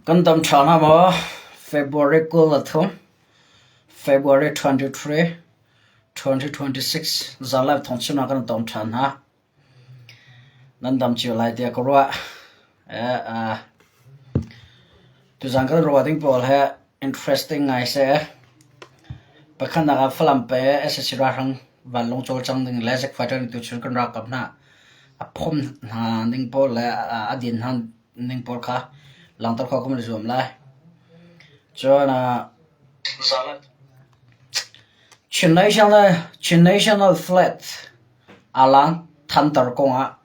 Kan dam ṭha hna maw? February 23, February 23, 2026 zanlai thawngchimnak kan tong ṭhan hna. Nan dam cio lai tiah ka ruah. Eh, tuzan kan ruah ding pawl he interesting ngai seh. Pakhatnak ah Falam pe SSC ralhrang vanlawng cawlcang ding le Zack fighter nih tuchun kan ralkap hna a phomh hna ning pawl le a din hna ning pawl kha langhter khawh kan i zuam lai. Cun Chin National, Chin National Flag alan thantar kongah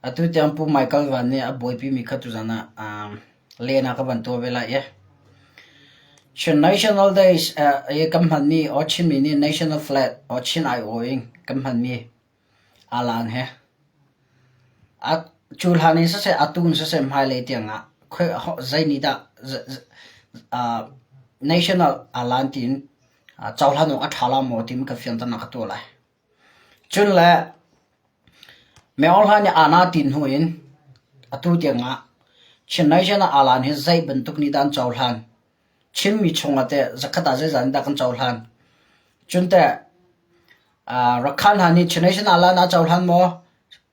atu tiang Pu Michael Van nih a buaipimi kha tuzan ah len ah ka van tuah ve lai i Chin National Days i kan hmanmi or Chinmi nih National Flag or Chin aiawh in kan hmanmi alan he cu hlan in siseh atu in siseh hmailei tiangah zei nih dah national alan tiin cohlan awk a ṭha la maw timi ka fianternak ka tuah lai. Cun le Myo Hla nih aana ti hnu in atu tiangah Chin national alan hi zei bantuk nih dah an cohlan? Chinmi chungah teh zakhat ah zeizat in dah kan cohlan? Cun teh Rakhine hna nih Chin Nation alan a cohlan maw?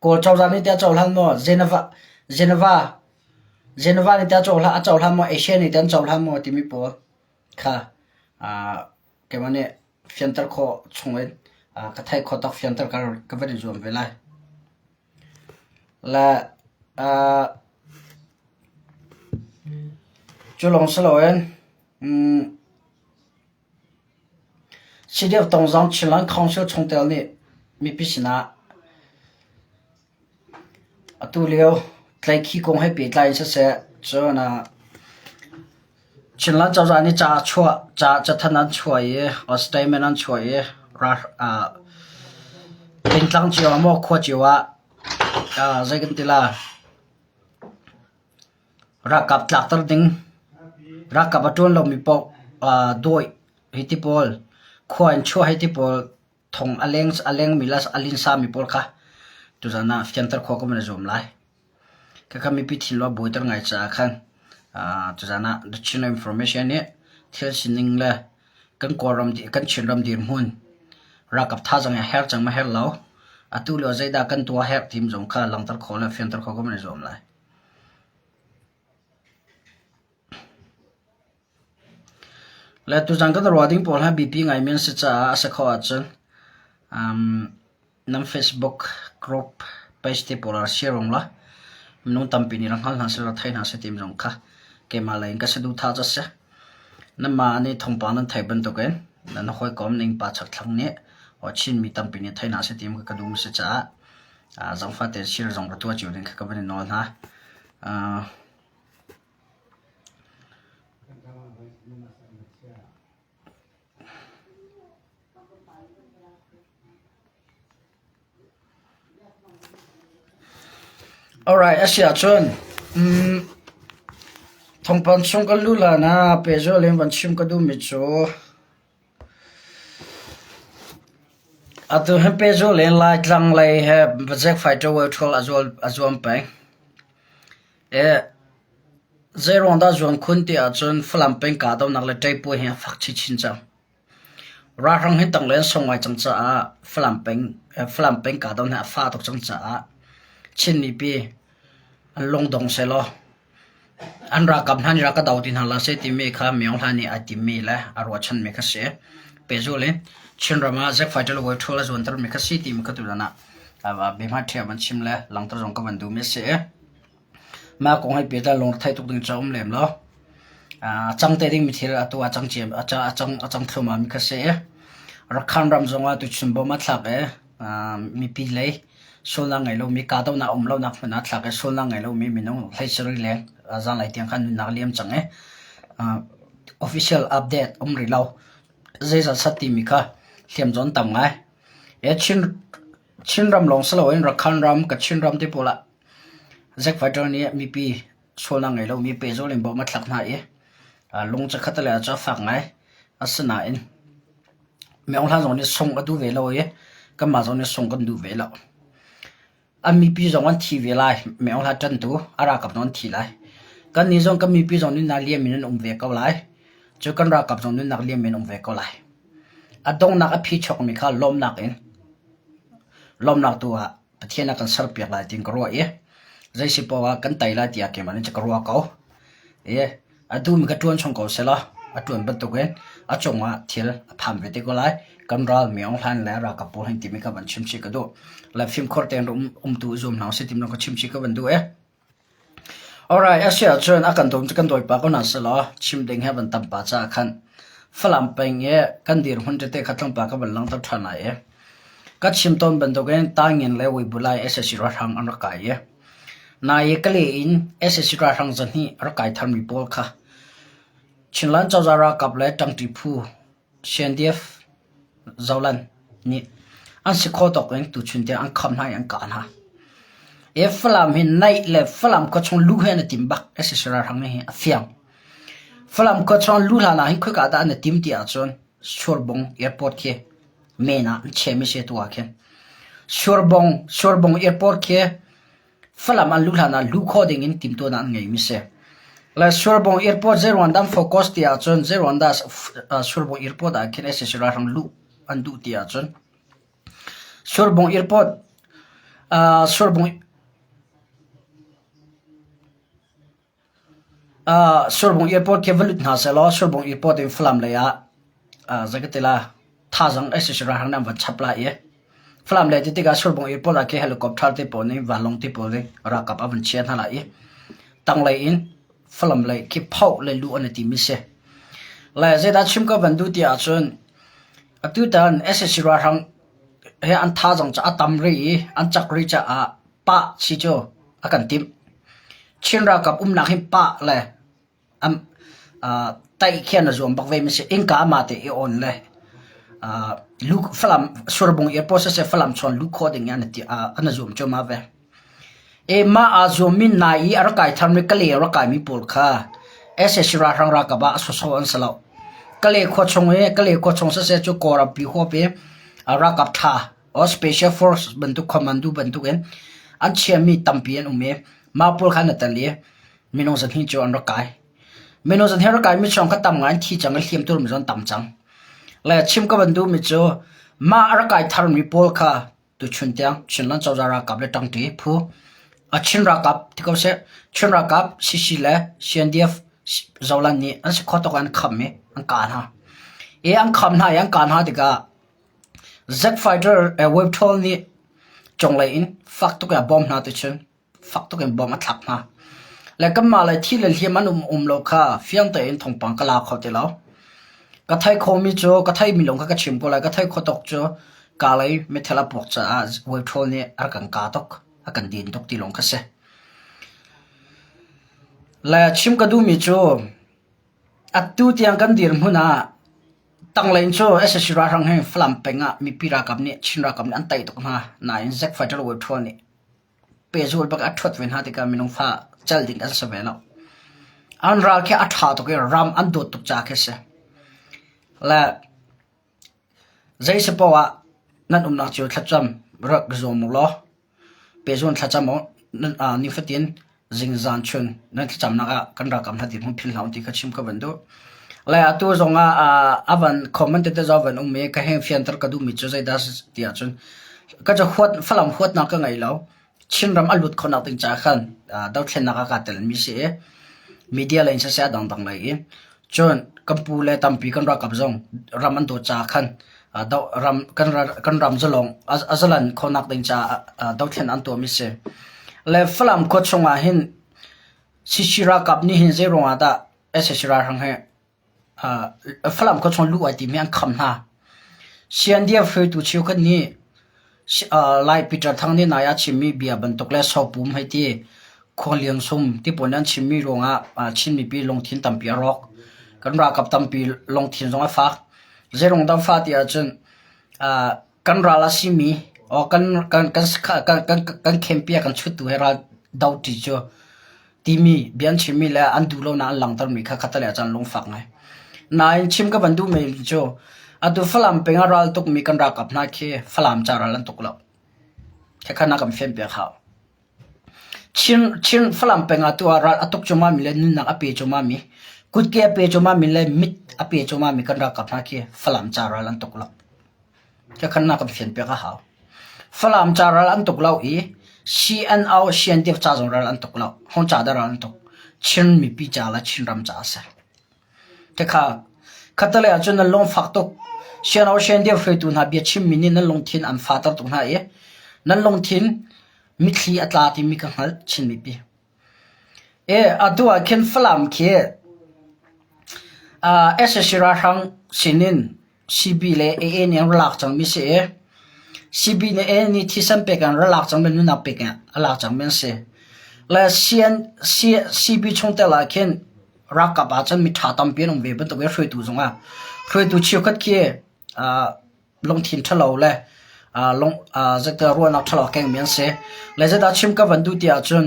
Kawl cozah nih teh a cohlan maw? Geneva, Geneva, Geneva nih teh a cohlan, a cohlan maw? Asia nih teh an cohlan maw? Timi pawl kha keimah nih fianter khawh chungin ka theih khawh tawk fianter ka van i zuam ve lai. Le cu lawng si loin CDF Tongzang Chinland Council chungtel nih mipi sinah atu lio tlaihkhih kong he pehtlai in siseh, cun Chinland cozah nih ca a chuah, ca cathanh an chuah i statement an chuah i pengtlang cio ah maw khua cio ah zei kan ti la Ralkap tlakter ding, ralkap a ṭuan lomi paoh dawi hei ti pawl, khua in chuah hei ti pawl, thong a leng a lengmi le a linsami pawl kha tuzan ah fianter khawh kan van i zuam lai. Khakha mipi thinlung a buaiter ngai caah khan tuzan ah The Chin Information nih thil sining le kan Kawlram kan Chinram dirhmun ralkap thazaang a herh cang maw herh lo, atu lio zeidah kan tuah herh timi zong kha langhter khawh le fianter khawh kan van i zuam lai. Le tuzan kan ruah ding pawl hi biapi ngaimi an si caah a si khawh ahcun nan Facebook group page te pawl ah share ung law minung tampi nih rak hngal hna seh, rak thei hna seh timi zong kha keimah lei in ka saduhthah cu a si. Nanmah nih thawngpang nan theih bantukin nan hawikom ning pa chakthlang nih Chinmi tampi nih thei hna seh timi kha ka duhmi a si caah zaangfah tein share zong ra tuah cio ding kha ka van in nawl hna. Alright, a si ahcun thawngpang chung kan luh lan ah pehzulh in van chim ka duhmi cu Atu hi pehzulh in Laitlang lei he Project Fighter World a zuam peng. Zeiruang dah zuam khun ti ahcun Falam peng kahdohnak le ṭeipuai hi a fak chinchin cang. Ralhrang hi tanglei an sung ngai cang caah Falam peng Falam peng kahdohnak a fah tuk cang caah Chin mipi an lungdong sehlaw an ralkap hna nih rak ka do ti hna hlah seh timi kha Myo Hla nih ai timmi le a ruahchanmi kha si. Pehzulh in Chinram ah Zack Fighter le Waithul a zuantermi kha si timi kha tutan ah biahmaiṭhi van chim le langhter zong ka van duhmi a si. Mah kong he pehtlai lungretheih tuk ding cu a um lem lo. A cang te dingmi thil atu a cang ciam a cang a cang thluahmah mi kha si. Rakhan ram zongah tuchun bom a thlak i mipi lei sualnak ngei lomi kahdohnak um lonak hmun ah thlak i sualnak ngei lomi minung hleisarih leng zanlei tiang khan nunnak liam cang i official update um rih lo. Zeizat sat timi kha hliam cu an tam ngai. Chin Chinram lawng si loin Rakhan ram, Kachin ram te pawl ah Zack Fighter nih mipi sualnak ngei lomi pehzulh in bawm a thlak hna i lung cakhat le cu a fak ngai. Asinain Myo Hla zong nih sungh a duh ve lo i kanmah zong nih sungh kan duh ve lo. An mipi zong an thi ve lai. Myo Hla ṭantu a ralkap zong an thi lai. Kannih zong kan mipi zong nunnak liam in an um ve ko lai. Cu kan ralkap zong nunnak liam in um ve ko lai. A donghnak a phichuakmi kha lawmnak in lawmnak tu ah Pathian a kan serpiak lai tiin ka ruah i zei si paoh ah kan tei lai tiah keimah nih cun ka ruah ko. I a duhmi ka ṭuan chung ko sehlaw a ṭuan bantukin a cungah thil a phan ve te ko lai. Kan ral mi Aung Hlaing le ralkap pawl hin timi kha van chim chih ka duh. Le fimkhur tein um tu zuam hna usih timi ka chim chih ka van duh i. Alright, a si ahcun a kan dawm cu kan dawipa ko hna sehlaw chim ding hi a van tam pah caah khan Falam peng i kan dirhmun tete kha tlawmpal ka van langhter ṭhan lai i ka chim tawn bantukin Tangin le Weibulai sac ralhrang an rak kai i nai i Kale in sac ralhrang zahnih a rak kai tharmi pawl kha Chinland cozah ralkap le ṭangṭi phu CNDF Zoland nih an si khawh tawk in tuchun tiang an kham hna i an kah hna. I Falam hi naih le Falam khuachung luh hi an i tim bak. SSC ralhrang nih hi a fiang. Falam khuachung luh hlan ah hin khoika dah an i tim ti ahcun Surbung airport khi men ah an chiahmi si tu ah khin. Surbung Surbung airport khi Falam an luh hlan ah luh khawh ding in timhtuahnak an ngeimi si. Le Surbung Airport zeiruang dah an focus ti ahcun zeiruang dah Surbung Airport ah khin sac ralhrang luh an duh ti ahcun Surbung Airport uh, Surbung Uh, Surbung Airport khi va lut hna sehlaw Surbung Airport in Falam lei ah uh, zei ka ti la thazang sac ralhrang nih an van chap lai i Falam lei ti tikah Surbung Airport ah khi helicopter te pawl nih vanlawng te pawl nih ralkap a van chia hna lai i tanglei in Falam lei khi phoh le luh an i timi si. Le zeidah chim ka van duh ti ahcun atu tan sac ralhrang he an thazang cu a tam rih i an cak rih caah pah si cu a kan timh. Chin ralkap umnak hi pah le am uh, taih khian a zuam bak ve mi si. Innka ama te i on le uh, lu Falam Surbung airport siseh Falam chawn lu khawh ding an ti uh, an zuam cuahmah ve. E mah aa zuammi nai i a rak kai tharmi Kale a rak kaimi pawl kha sac ralhrang ralkap ah a sawsawh an si lo. Kale khua chung i Kale khua chung siseh cu Kawlrampi huap i ralkap ṭha or special force bantuk commando bantuk in an chiami tampi an um i mah pawl kha an i tel i minung zahnih cu an rak kai. Minung zahnih rak kaimi chung kha tam ngai an thi cang i hliamtu mi zong an tam cang. Le chim ka van duhmi cu mah a rak kai tharmi pawl kha tuchun tiang Chinland cozah ralkap le ṭangṭi phu a Chin ralkap ti ko seh Chin ralkap CC le CNDF Zoland nih an si khawh tawk an kham i an kah hna. I an kham hna i an kah hna tikah Zack Fighter Web Troll nih cunglei in fak tuk in a bawm hna tuchun fak tuk in bom a thlak hna. Le kanmah le thi le hliam an um um lo kha fiang tein thawngpang ka la kho ti lo. Ka theih khomi cu ka theihmi lawng kha ka chim ko lai. Ka theih kho tuk cu ka lei meithal a puak caah Web Troll nih a rak kan ka tuk, a kan din tuk ti lawng kha si. Le chim ka duhmi cu atu tiang kan dirhmun ah Tanglei in cu sac ralhrang hi Falam peng ah mipi ralkap nih Chin ralkap nih an tei tuk hna. Nain Zack Fighter Wave Ṭhawl nih pehzul bak a ṭhuat ve hna tikah minung fa cal ding an si ve lo. An ral khi a ṭha tuk i ram an dawt tuk ca khi a si. Le zei si paoh ah nan umnak cio thlacam rak zuam u law Pehzun thlacam u. Nifatin zingzan chun nan thlacamnak ah kan ralkap hna dirhmun philh hlah u ti kha chim ka van duh. Le atu zong ah a van comment tete zong van um i ka heng fianter ka duhmi cu zeidah ti ahcun ka ca huat Falam huatnak ka ngei lo. Chinram a lut khonak ding caah khan dothlennak ah kaa telmi si i media lei in siseh a dangdang lei in cun kan pu le tampi kan ralkap zong ram an dawt caah khan ram kan ram zalong a zalan khonak ding caah dothlen an tuahmi si. Le Falam khua chungah hin CC ralkap nih hin zei ruangah dah sac ralhrang hi Falam khua chung luh ai timi an kham hna. CNDF hruaitu cheukhat nih Lai Peter Thang nih nai a chimmi bia bantuk le Sopum hei ti Khuangliang sum ti pawl nih an chimmi ruangah Chin mipi lungthin tampi a rawk. Kan ralkap tampi lungthin zong a fak. Zeirung dah fa ti ahcun kan ral a simi or kan kan kan kan kan campi a kan chuttu he ral do ṭi cu timi bia an chimmi le an duh lonak an langhtermi kha khatalei ah cun lungfak ngai. Nain chim ka van duhmi cu atu Falam peng ah ral tukmi kan ralkap hna khi Falam ca ral an tuk lo. Khakha na kan fianpiak hau. Chin, Chin Falam peng ah tu ah ral a tuk cuahmah mi le nunnak a pe cuahmah mi, kutke a pe cuahmah mi le mit a pe cuahmah mi kan ralkap hna khi Falam ca ral an tuk lo. Khakhan na kan fian piak a hau. Falam ca ral an tuk lo i CNO CNDF ca zong ral an tuk lo. Hong ca dah ral an tuk. Chin mipi ca le Chinram ca a si. Khakha khatalei ahcun nan lungfak tuk. CNO CNDF hruaitu hna bia chimmi nih nan lungthin an fater tuk hna i nan lungthin mitthli a tla timi ka hngalh Chin mipi. E atu ah khin Falam khi uh, SSC ralhrang sinin CB le AA nih an ra lak cangmi si i CB nih AA nih thisen pek in ra lak cangmi nunnak pek in a lak cangmi an si. Le CN, C, CB chungtel ah khin ralkap ah cun miṭha tampi an um ve bantuk in hruaitu zongah hruaitu cheukhat khi uh, lungthin ṭhalo le uh, lung, uh, zeidah ruahnak ṭhalo a kengmi an si. Le zeidah chim ka van duh ti ahcun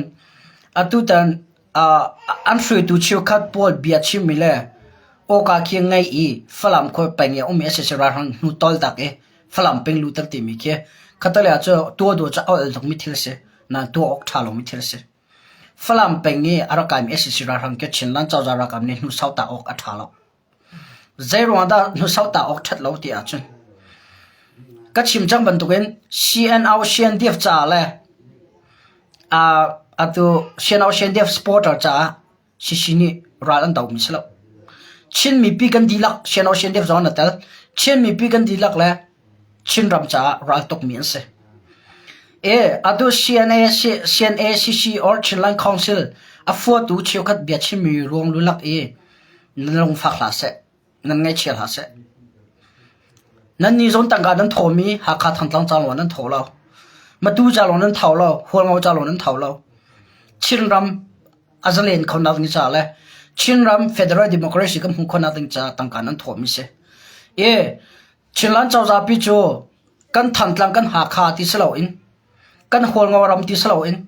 atutan An hruaitu cheukhat pawl bia chimmi le awka khi ngei i Falam khua peng i a ummi a si ralhrang hnu tol tak i Falam peng luter timi khi khatalei ah cu tuah duh cu a ol tukmi thil a si. Nain tuah awk ṭha lomi thil a si. Falam peng i a rak kaimi sac ralhrang khi Chinland cozah ralkap nih hnu sau ta awk a ṭha lo. Zeiruang dah hnusau ta awk ṭhat lo ti ahcun ka chim cang bantukin CNO CNDF caah le atu CNO CNDF supporter caah CC nih ral an domi si lo. Chin mipi kan dihlak CNO CNDF zong an i tel. Chin mipi kan dihlak le Chinram caah ral tukmi an si. E atu CNA CNA CC or Chinland Council a fuatu cheukhat bia chimmi ruang lulak i Nan lungfak hlah seh, nan ngaihchia hlah seh. Nannih zawn tangka nan thawmi Hakha Thantlang ca lawng nan tho lo. Matu ca lawng nan tho lo, Hualngo ca lawng nan tho lo. Chinram a zalen khonak ding ca le Chinram Federal Democracy kan hmuh khonak ding ca tangka nan thawmi si. E Chinland cozah pi cu kan Thantlang kan Hakha ti si loin kan Hualngo ram ti si loin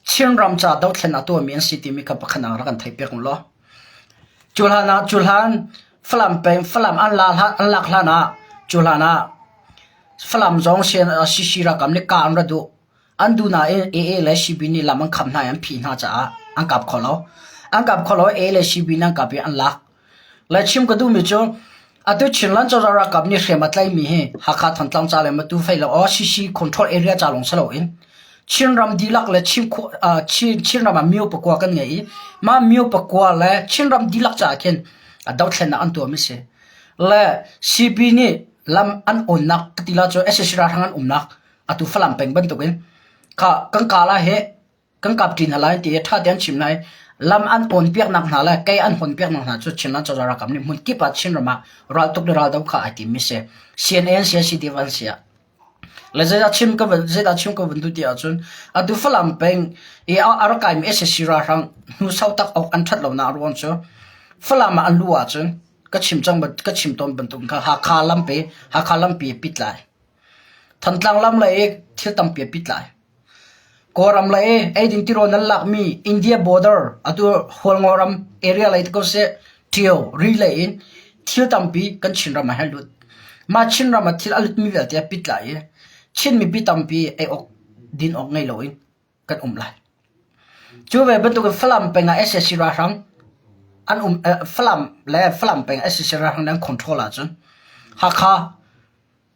Chinram ca dothlen a tuahmi an si timi kha pakhat ah rak kan theihpiak u law. Cu hlan ah cu hlan Falam peng Falam an la an lak hlan ah cu hlan ah Falam zong CC ralkap nih kah an ra duh. An duh nain AA le CB nih lam an kham hna i an phih hna caah an kap kho lo. An kap kho lo AA le CB nih an kap i an lak. Le chim ka duhmi cu atu Chinland cozah ralkap nih hriam a tlaihmi hi Hakha Thantlang ca le Matu fei lo aw CC control area ca lawng si loin Chinram dihlak le Chin uh, Chin Chinram ah myo pakua kan ngei i mah myo pakua le Chinram dihlak caah khin a dothlennak an tuahmi si. Le CB nih lam an onnak ka ti la cu SAC ralhrang an umnak atu Falam peng bantukin kha kan kala he kan kap ṭi hna lai ti i ṭha tein an chim lai. Lam an awnpiaknak hna le kei an hawnpiaknak hna cu Chinland cozah ralkap nih hmun kip ah Chinram ah raltuk le raldo kha ai timmi si. CNA an si ah CDF an si ah. Le zeidah chim ka van zeidah chim ka van duh ti ahcun atu Falam peng i a rak kaimi SAC ralhrang hnu sau tak awk an ṭhat lonak a ruang cu Falam ah an luh ahcun ka chim cang ka chim tawn bantuk kha Hakha lampi Hakha lampi a pit lai. Thantlang lam le i thil tampi a pit lai. Kawlram lei eidin tirawl nan lakmi India border atu Hualngo ram area lei ti ko seh Ṭio ri lei in thil tampi kan Chinram ah hin lut. Mah Chinram ah thil a lutmi vialte a pit lai i Chin mipi tampi ei awk din awk ngei loin kan um lai. Cu ve bantukin Falam peng ah sac ralhrang an um Falam le Falam peng ah sac ralhrang nih an control ahcun Hakha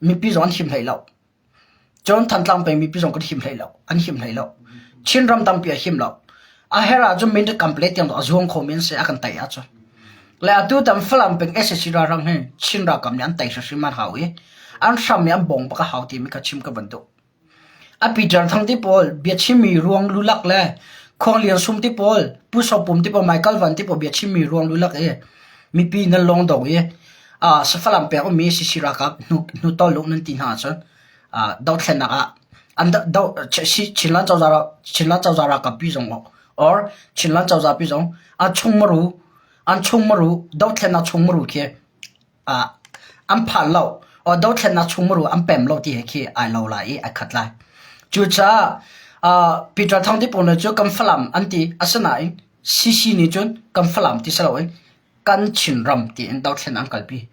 mipi zong an him hlei lo. Cun Thantlang peng mipi zong kan him hlei lo. An him hlei lo. Chinram tampi a him lo. A herh ahcun Mindat Kample tiang a zuang khomi an si a kan tei ahcun. Le atu tam Falam peng sac ralhrang hi Chin ralkap nih an tei hrimhrim an hau i an hram i an bawng bak a hau timi kha chim ka van duh. A Peter Thang ti pawl biachimmi ruang lulak le Khuang Lian Sum ti pawl Pu Sopum ti pawl Michael Van ti pawl biachimmi ruang lulak i mipi nan lawng dong i Falam peng ummi CC ralkap hnu tol uh nan ti hna ahcun dothlennak ah an do Chinland cozah Chinland cozah ralkap pi zong or Chinland cozah pi zong an chung maru an chung maru dothlennak chung maru khi an phan lo or dothlennak chung maru an pem lo ti he khi ai lo lai i ai khat lai. Cucaah Peter Thang ti pawl cu kan Falam an ti asinain CC nih cun kan Falam ti si loin kan Chinram tiin dothlen an kalpi.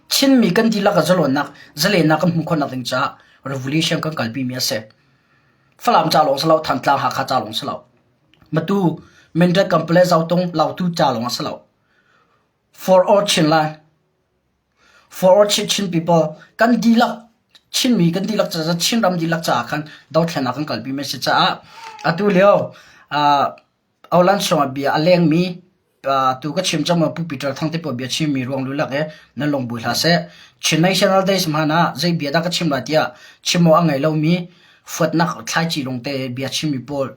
Chinmi kan dihlak ah zalawnnak, zalennak kan hmuh khawhnak ding caah revolution kan kalpi mi a si. Falam ca lawng si lo, Thantlang Hakha ca lawng si lo. Matu Mindat Kanpalet Zotung Lautu ca lawng a si lo. For all Chinland, for all Chin people, kan dihlak Chinmi kan dihlak ca Chinram dihlak caah khan dothlennak kan kalpi mi a si caah atu lio Aulan chungah bia a lengmi tu ka chim cang Pu Peter Thang te pawl bia chimmi ruang lulak i nan lung bui hlah seh. Chin National Days hmanh ah zei bia dah ka chim lai tiah chim awk a ngei lomi fuatnak thlaici lungte bia chimmi pawl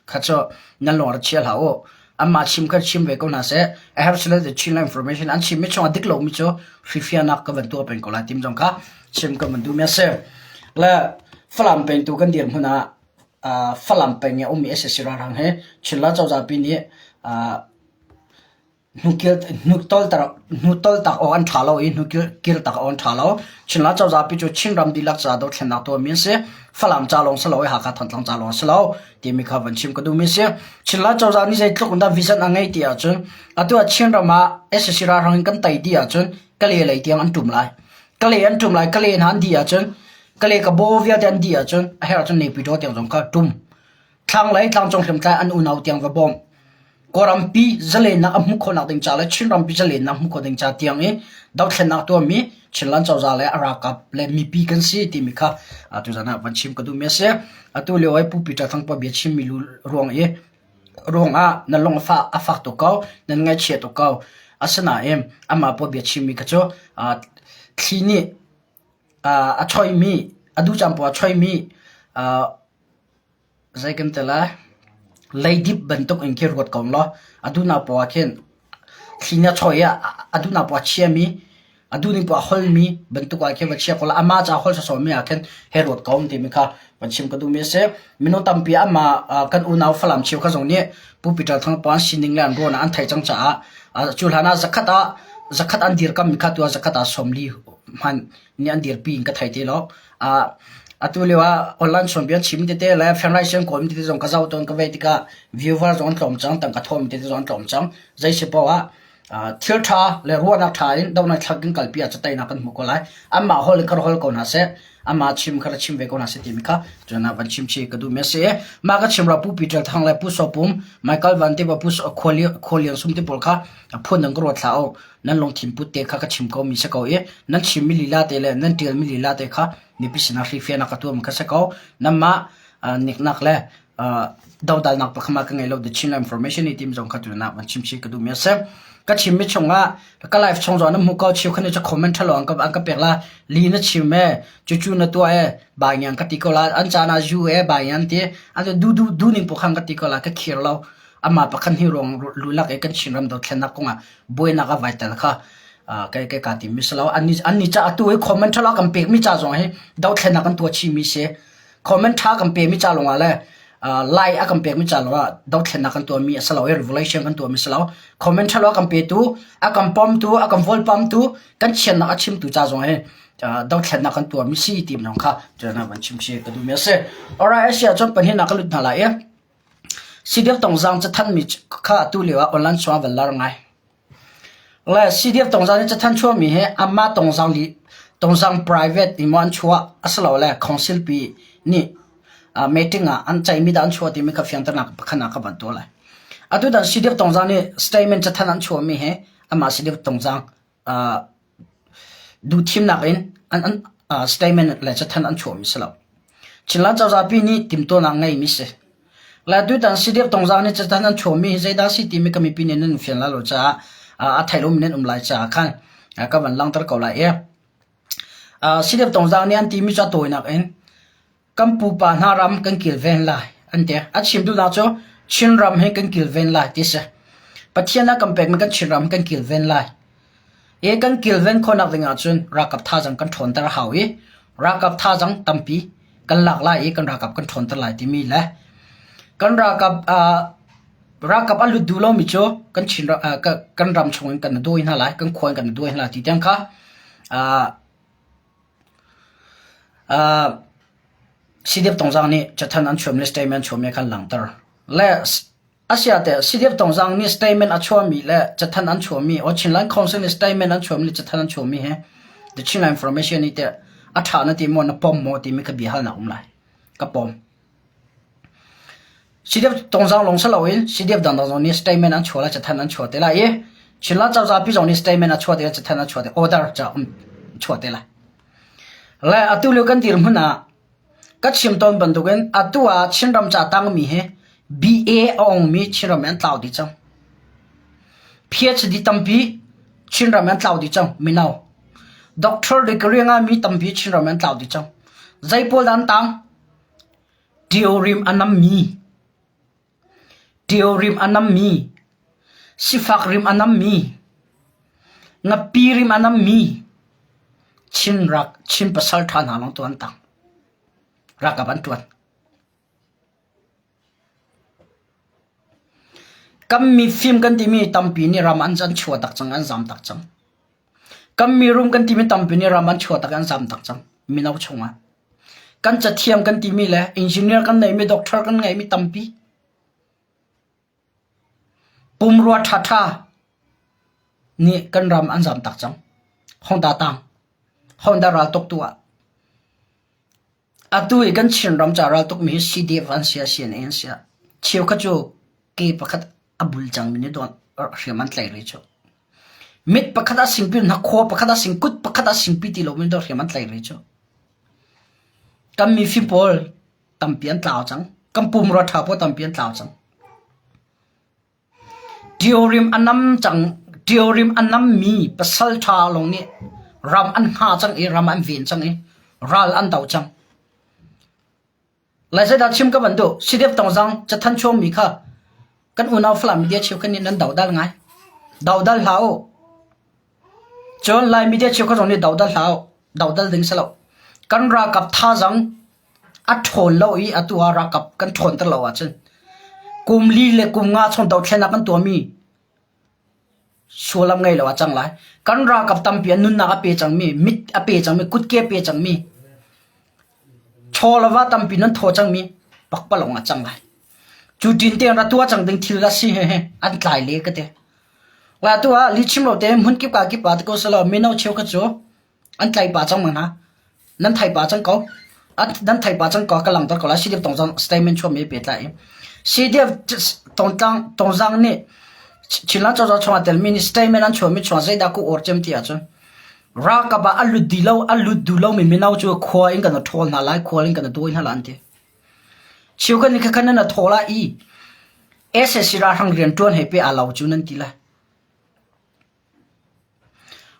kha cu nan lung rak chia hlah u. Anmah chim kha chim ve ko hna seh. A herh si le Chin information an chimmi chungah dik lomi cu hrifianak ka van tuah peng ko lai tim zong kha chim ka van duhmi a si. Le Falam pengtu kan dirhmun ah Falam peng i a ummi sac ralhrang hi Chinland cozah pi nih hnutoltak awk an ṭha lo i hnukirtak awk an ṭha lo. Chinland cozah pi cu Chinram dihlak ca dothlennak tuahmi an si. Falam ca lawng si lo i Hakha Thantlang ca lawng si lo timi kha van chim ka duhmi a si. Chinland cozah nih zeitluk in dah vision a ngeih ti ahcun atu ah Chinram ah sac ralhrang in kan tei dih ahcun Kale lei tiang an ṭum lai. Kale an ṭum lai. Kale hna an dih ahcun Kale ka baw vialte an dih ahcun a herh ahcun Naypyidaw tiang zong kha ṭum. Thlanglei tlangcung hriamtlai an unau tiang va bawm. Kawlrampi zalennak a hmuh khawhnak ding ca le Chinrampi zalennak hmuh khawh ding ca tiang i dothlennak tuahmi Chinland cozah le a ralkap le mipi kan si timi kha tuzan ah van chim ka duhmi a si. Atu lio i Pu Peter Thang pa bia chimmi ruang i ruangah na lung a fah a fak tuk ko, nan ngaihchia tuk ko. Asinain amah pawl bia chimmi kha cu thli nih a choihmi, a duh caan poah a choihmi zei kan ti lai, leidip bantuk in khi ruat ko law a duhnak poah ah khin thli nih a chawih i a duhnak poah a chiami, a duhning poah a holmi bantuk ah khin va chia ko law amah ca holh sawsawmi ah khin hei ruat ko timi kha van chim ka duhmi a si. Minung tampi amah kan unau Falam cheukhat zong nih Pu Peter Thang Pa an sining le an ruahnak an theih cang caah cu hlan ah zakhat ah zakhat an dirkammi kha tu ah zakhat ah 40 hmanh nih an dirpi in ka thei ti lo. Atu lio ah online chawnbia chim tete le fenraisen kawlmi tete zong ka zoh tawn ka vei tikah viewer zong an tlawm cang, tangka thawhmi tete zong an tlawm cang. Zei si paoh ah thil ṭha le ruahnak ṭha in dohnak thlak in kalpi ah teinak kan hmu ko lai. Anmah holh in kha holh ko hna seh. Amah chim kha chim ve ko hna seh timi kha cun van chim chih ka duhmi a si. Mah ka chim ra Pu Peter Thang le Pu Saw Pum, Michael Van Te Pu Khualian Sum te pawl kha phun dang ka ruat hlah u. Nan lungthin put te kha ka chim ko mi si ko i nan chimmi lila te le nan ṭialmi lila te kha mipi sinah hrifianak ka tuahmi kha si ko. Nanmah niknak le dodalnak pakhat ka ngei lo the Chin information i tim zong kha tu na van chim chih ka duhmi a si. Ka chimmi chungah ka live chung zong na hmu ko chiu khan cu comment thalo an ka an ka pek la li na chim e cucu na tuah e ba ngiang ka ti ko la an caan ah zu e ba ngiang ti an du du du ning pokhan ka ti ko la ka khir lo ama pakhan hi rong lulak e kan Chin ram dothlennak kongah buainak a vai tel kha kai kai ka ti mi salo an an ni cha atu i comment thalo kan pek mi cha zong hi dothlennak kan tua chi mi se comment tha kan pe mi cha longah le like a kan pek mi cha longah dothlennak kan tuah mi a salo i revelation kan tuah mi salo comment thalo kan pe tu a kan pom tu a kan vol pam tu kan chiannak a chim tu cha zong hi dothlennak kan tuah mi si ti nong kha chana van chim si ka du mi ase alright asia chon pan hin na ka lut hna lai e CDF Tongzang cathanh mi kha atu lio ah online chungah van lar ngai. Le CDF Tongzang nih cathanh chuahmi hi anmah Tongzang li Tongzang private in maw an chuah asilole council pi nih meeting ah an ceihmi dah an chuah timi kha fianternak pakhat ah ka van tuah lai. Atu tan CDF Tongzang nih statement cathanh an chuahmi hi amah CDF Tongzang Duhthimnak in an statement le cathanh an chuahmi si lo. Chinland cozah pi nih timtuahnak ngeimi si. Le tutan CDF Tongzang nih cathanh an chuahmi hi zeidah si timi ka mipi nih nan fian lai lo caah a thei lomi nan um lai caah khan ka van langhter ko lai i CDF Tongzang nih an timi cu a tawinak in Kan pupa hna ram kan kilven lai, an ti. A chim duhnak cu Chinram hi kan kilven lai ti si. Pathian a kan pekmi kan Chinram hi kan kilven lai. I kan kilven khawhnak ding ahcun ralkap thazaang kan ṭhawnter a hau i ralkap thazaang tampi kan lak lai i kan ralkap kan ṭhawnter lai timi le kan ralkap uh, ralkap a lut duh lomi cu kan Chin uh, kan ram chung in kan dawi hna lai, kan khua in kan dawi hna lai ti tiang kha uh, CDF Tongzang nih cathanh an chuahmi le statement an chuahmi kha an langhter. Le asiate CDF Tongzang nih statement a chuahmi le cathanh an chuahmi or Chinland Council nih statement an chuahmi le cathanh an chuahmi he the Chinland Information nih teh a ṭha na ti maw na pom maw timi kha bia halnak um lai. Ka pom. CDF Tongzang lawng si loin CDF dangdang zong nih statement an chuah lai, cathanh an chuah te lai i Chinland cozah pi zong nih statement a chuah te lai, cathanh an chuah te order ca um chuah te lai. Le atu lio kan dirhmun ah ka chim tawn bantukin atu ah Chinram ca tangmi hi BA a ongmi Chinram in an tlau dih cang. PhD tampi Chinram in an tlau dih cang mino. Doctor degree a ngami tampi Chinram in an tlau dih cang. Zei pawl dah an tang? Ṭio a nammi, ṭio rim a nammi, sifak rim a nammi, ngapi rim a nammi Chin rak Chin pasalṭha hna lawng tu an tang. Ralkap an ṭuan. Kan mifim kan timi tampi nih ram an an chuah tak cang, an zam tak cang. Kan mirum kan timi tampi nih ram an chuah tak an zam tak cang mino chungah. Kan cathiam kan timi le engineer kan neimi doctor kan ngeimi tampi. Pumrua ṭhaṭha nih kan ram an zam tak cang. Honda tang. Honda ral tuk tu ah. Atu i kan Chinram ca ral tukmi hi CDF an si ah CNA an si ah cheukhat cu ke pakhat a bul cangmi nih dawn hriam an tlaih rih cu. Mit pakhat a singpi, hnakhaw pakhat a sing, kut pakhat a singpi ti lomi dawh hriam an tlaih rih cu. Kan mifim pawl tampi an tlau cang. Kan pumrua ṭha pawl tampi an tlau cang. Ṭiorim a nam cang. Ṭiorim a nammi pasal ṭha lawng nih ram an hnga cang i ram an ven cang i ral an do cang. Lai zeidah chim ka van duh? CDF Tongzang cathanh chuangmi kha kan unau Falam media cheukhat nih nan dodal ngai. Dodal hlah u. Cun Lai media cheukhat zong nih dodal hlah u. Dodal ding si lo. Kan ralkap thazaang a ṭhawn lo i atu ah ralkap kan ṭhawnter lo ahcun kum li le kum nga chung dothlennak kan tuahmi sullam ngei lo ah cang lai. Kan ralkap tampi an nunnak a pe cangmi, mit a pe cangmi, kutke a pe cangmi, chaw le va tampi nan thaw cangmi pakpalawng ah cang lai. Cu tin tein ra tuah cang ding thil a si he he an tlai le ka ti. La tu ah lihchim lo te hmun kip ka kip ah ti ko selaw mino cheukhat cu An tlai pah cang hna. Nan thai pah cang ko. Nan thai pah cang ko ka langhter ko lai. CDF Tongzang statement chuahmi pehtlai i CDF Tongtlang Tongzang nih Chinland cozah chungah telmi nih statement an chuahmi chungah zeidah ku or cem ti ahcun ralkap ah a lut dih lo a lut duh lomi mino cu khua in kan ṭhawl hna lai khua in kan dawi hna lai an ti. Cheukhat nih khakhan nan thawl ah i SSC ralhrang rianṭuan he pe aa lo cu nan ti lai.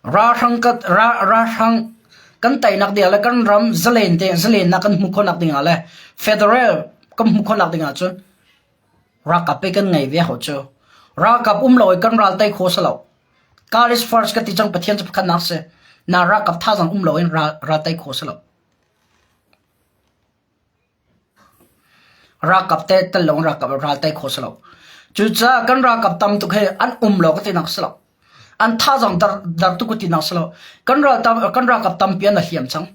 Ralhrang kan teinak ding ah le kan ram zalen tein zalennak kan hmuh khawhnak ding ah le federal kan hmuh khawhnak ding ahcun ralkap pei kan ngei ve hau cu. Ralkap um lo i kan ral tei kho si lo. God is first ka ti cang Pathian cu pakhatnak si. Na ralkap thazaang um loin ral tei kho si lo. Ralkap te tel lo in ralkap ral tei khawh si lo. Cucaah kan ralkap tam tuk hi an um lo ka tinak si lo. An thazaang dar, dar tuk ka tinak si lo. Kan ral tam, kan ralkap tampi an hliam cang.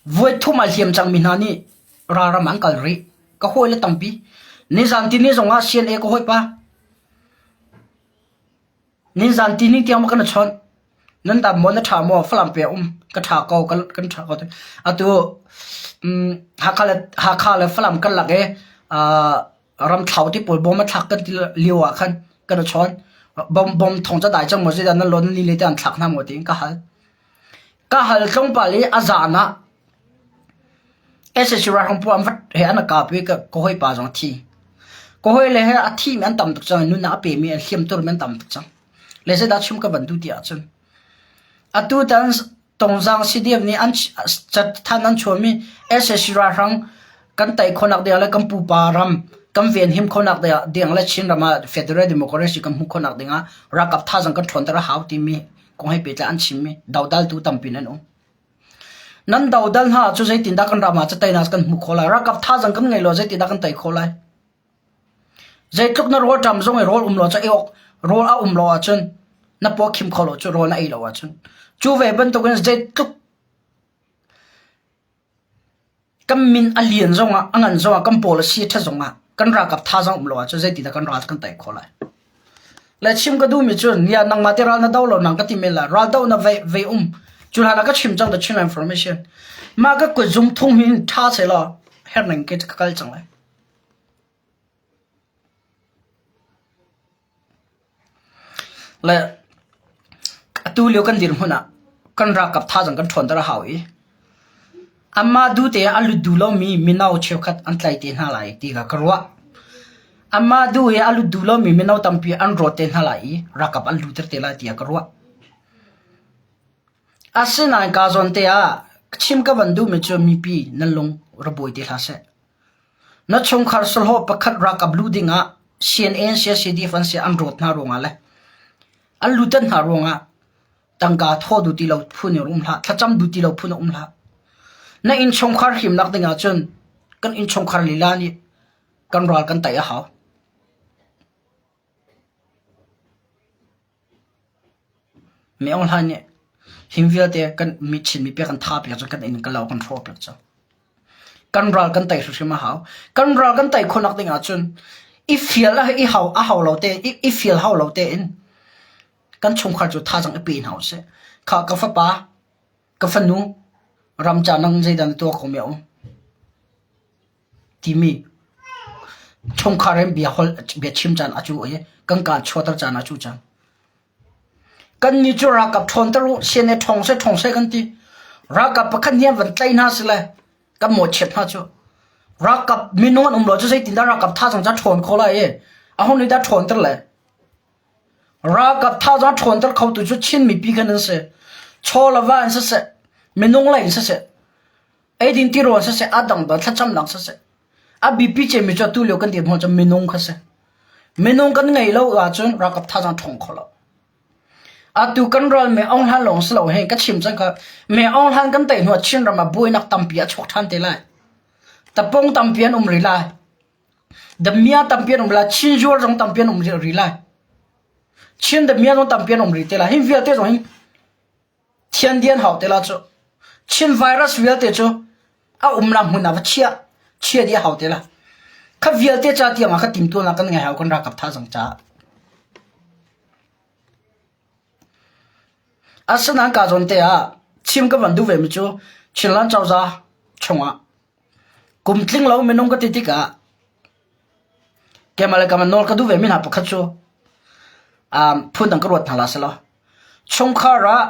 Voi thum a hliam cangmi hna nih ralram an kal rih. Ka hawi le tampi. Nizan tini zong ah CNA ka hawipa. Nizan tihni tiang maw kan i chawnh? Nan dam maw? Na ṭha maw? Falam pe um. Ka ṭha ko. Kan ṭha ko. Atu Hakha le Hakha le Falam kan lak i ramthlau ti pawl bom a thlak kan ti lio ah khan kan i chawn. Bom bom thong ca dai cang maw zeidah nan lawn ni le te an thlak hna maw tiin ka hal. Ka hal tlawmpal i a zan ah Sac ralhrang pawl an vat he an kap i ka hawipa zong a thi. Ka hawile he a thimi an tam tuk cang i nunnak a pemi an hliamturmi an tam tuk cang. Le zeidah chim ka van duh ti ahcun atu tan Tongzang CDF nih an cathanh an chuahmi sac ralhrang kan tei khawhnak ding le kan pupa ram kan venhim khawhnak ding le Chinram ah Federal Democracy kan hmuh khawhnak ding ah ralkap thazaang kan ṭhawnter a hau timi kong he pehtlai an chimmi dodaltu tampi nan um. Nan dodal hna cu zeitindah kan ram ah cateinak kan hmuh khawh lai? Ralkap thazaang kan ngei lo zeitindah kan tei khawh lai? Zeitluk na rawlṭam zong i rawl um lo cu ei awk rawl a um lo ahcun na paw khim kho lo cu rawl na ei lo ahcun. Cu ve bantukin zeitluk Kan min a lian zongah, a ngan zongah, kan pawl a si a ṭhat zongah kan ralkap thazaang um lo ahcun zeitindah kan ral kan tei khawh lai? Le chim ka duhmi cu nia nangmah te ral na do lo nang ka ti men lai. Ral do na vei vei um. Cu hlan ah ka chim cang the Chin information. Mah ka kut zum thung hin ṭha seh law herning ke ka kal cang lai. Le atu lio kan dirhmun ah kan ralkap thazaang kan ṭhawnter a hau i anmah duhte ah a lut duh lomi mino cheukhat an tlai te hna lai ti kha ka ruah. Anmah duh i a lut duh lomi mino tampi an rawt te hna lai i ralkap an lutter te lai tiah ka ruah. Asinain kaa zawn te ah chim ka van duhmi cu mipi nan lung ra buai te hlah seh. Na chungkhar sahlawh pakhat ralkap luh dingah CNN CCDF an si an rawt hna ruangah le an lutat hna ruangah tangka thaw duh ti lo phun in um hlah, thlacam duh ti lo phun in um hlah. Na innchungkhar himnak dingah cun kan innchungkhar lila nih kan ral kan tei a hau. Mi Aung Hlaing nih him vialte kan mi Chinmi pek kan tha piak cang kan inn kan lo kan hrawh piak cang. Kan ral kan tei hrimhrim a hau. Kan ral kan tei khawhnak ding ahcun i fial i hau a hau lo te i fial hau lo tein kan chungkhar cu thazaang i pe hna usih. Kha ka fapa ka fanu ram ca nang zeidah na tuah kho mi a um? Timi chungkhar in bia holh bia chim caan a cu i kan kaan chuahter caan a cu cang. Kannih cu ralkap ṭhawnter u, sian he ṭhawng seh ṭhawng seh kan ti. Ralkap pakhat nih an van tlaih hna sile kan mawhchiat hna cu. Ralkap minung an um lo cu zeitindah ralkap thazaang ca ṭhawn khawh lai i aho nih dah ṭhawnter le? Ralkap thazaang ṭhawnter khotu cu Chin mipi khan an si. Chaw le va in siseh, minung lei in siseh, Eidin tirawl siseh, a dangdang thlacamnak siseh, a biapi cemmi cu atu lio kan dirhmun cu minung kha si. Minung kan ngeih lo ahcun ralkap thazaang ṭhawng kho lo. Atu kan ral Me Aung Hlan lawng si lo hei ka chim cang kha Me Aung Hlan kan tei hnuah Chinram ah buainak tampi a chuak ṭhan te lai. Tapung tampi an um rih lai. Damia tampi an um lai. Chin zuar zong tampi an um rih lai. Chin damia zong tampi an um rih te lai. Hi vialte zong hi Thiandian hau te la cu. Chin virus vialte cu a umnak hmun ah va chiah chia dih a hau te la. Kha vialte ca tiang ah kha timtualnak kan ngei hau kan ralkap thazang caah. Asinain ka zawn te ah chim ka van duh ve mi cu Chinland cozah chungah kum tling lo minung ka ti tikah keimah le keimah nawl ka duh ve mi hna pakhat cu um, phundang ka ruat hna la selaw Chungkhar ah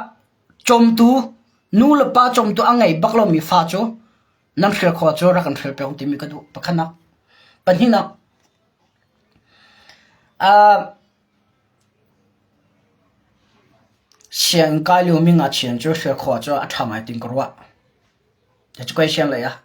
cawmtu nu le pa cawmtu a ngei bak lomi fa cu nan hrial khawh cu rak kan hrial piak timi ka duh. Pakhatnak. Pahnihnak. Uh, sianginn kai liomi ngakchia cu hrial khawh cu a ṭha ngai tin ka ruah. Education lei ah.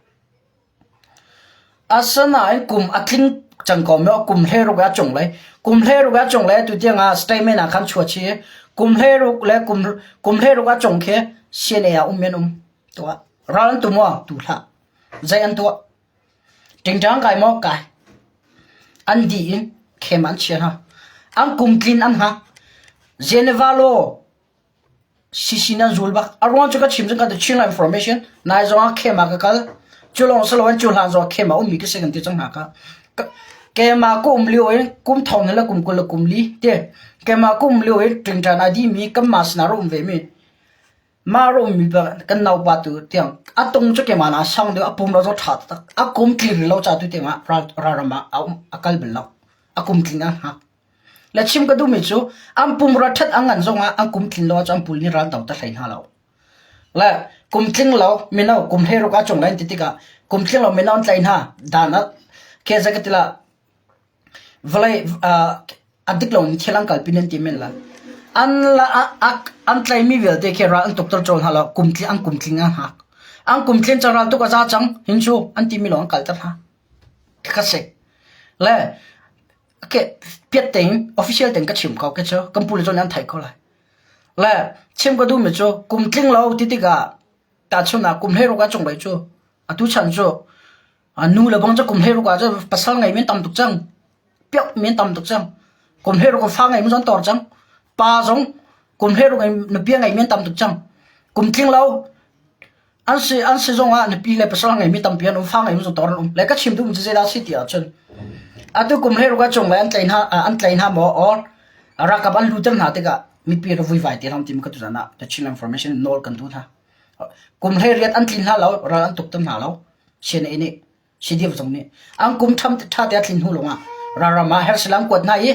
Asinain kum a tling cang ko maw kum 16 a cunglei kum 16 a cunglei tu tiang ah statement ah khan chuah chih kum 16 le kum kum 16 a cung khi CNA ah um men um tuah ral an tu maw tu hlah zei an tuah tingtang kai maw kai an di in khem an chia hna an kum tlin an hngak Geneva law Sisi nan zul bak. A ruang cu ka chim cun ka Chin information nai zong ah khem ah ka kal. Cu lawng si loin cu hlan zong ah khem ah ummi ka si kan ti cang hna ka. Keimah ka um lio in kum thong le kum 20 le kum li te keimah ka um lio in ṭingṭan a dimi kanmah sinah ra um ve mi mah ra ummi kan naupa tu tiang a tung cu keimah na sang deuh a pum lo zong ṭha taktak a kum tling lo ca tu tiang ah ral ram ah a um a kal bal lo a kum tling a hngak Le chim ka duhmi cu an pumrua ṭhat a ngan zongah an kum tlin lo ahcun an pul nih ral do ta hlei hna lo. Le kum tling lo mino kum 16 a cung lai ti tikah kum tling lo mino an tlaih hna dan ah ke zei ka ti lah vawlei a dik lo in thil an kalpi nan ti men la. An la an tlaimi vialte khi ral an tukter cawl hna lo kum tling an kum tling an hak. An kum tlin cang ral tuk a za cang hin cu an timi lawng an kalter hna. Ka si. Le piat tein official tein ka chim ko ke cu kan pu le cu an theih ko lai. Le chim ka duhmi cu kum tling lo ti tikah tahchun ah kum 16 a cung lei cu atu chan cu nu le bang cu kum 16 ah cu pasal ngei men tam tuk cang piak men tam tuk cang kum 16 fa ngei men tor cang pa zong kum 16 in nupi ngei men tam tuk cang kum tling lo An si an si zongah nupi le pasal ngeimi tampi an um, fa ngeimi zong tor an um. Le ka chim duhmi cu zeidah a si ti ahcun atu kum 16 a cung le an tlai hna an tlai hna maw or ralkap an luter hna tikah mipi ra vuivai te hram timi ka tuzan ah the Chin Information nawl kan duh hna. Kum 18 an tlin hna lo, ral an tuk hna lo. CNA nih CDF zong nih an kum ṭham ṭha te a tlin hnu lawngah ralram ah hersilam kuat hna i.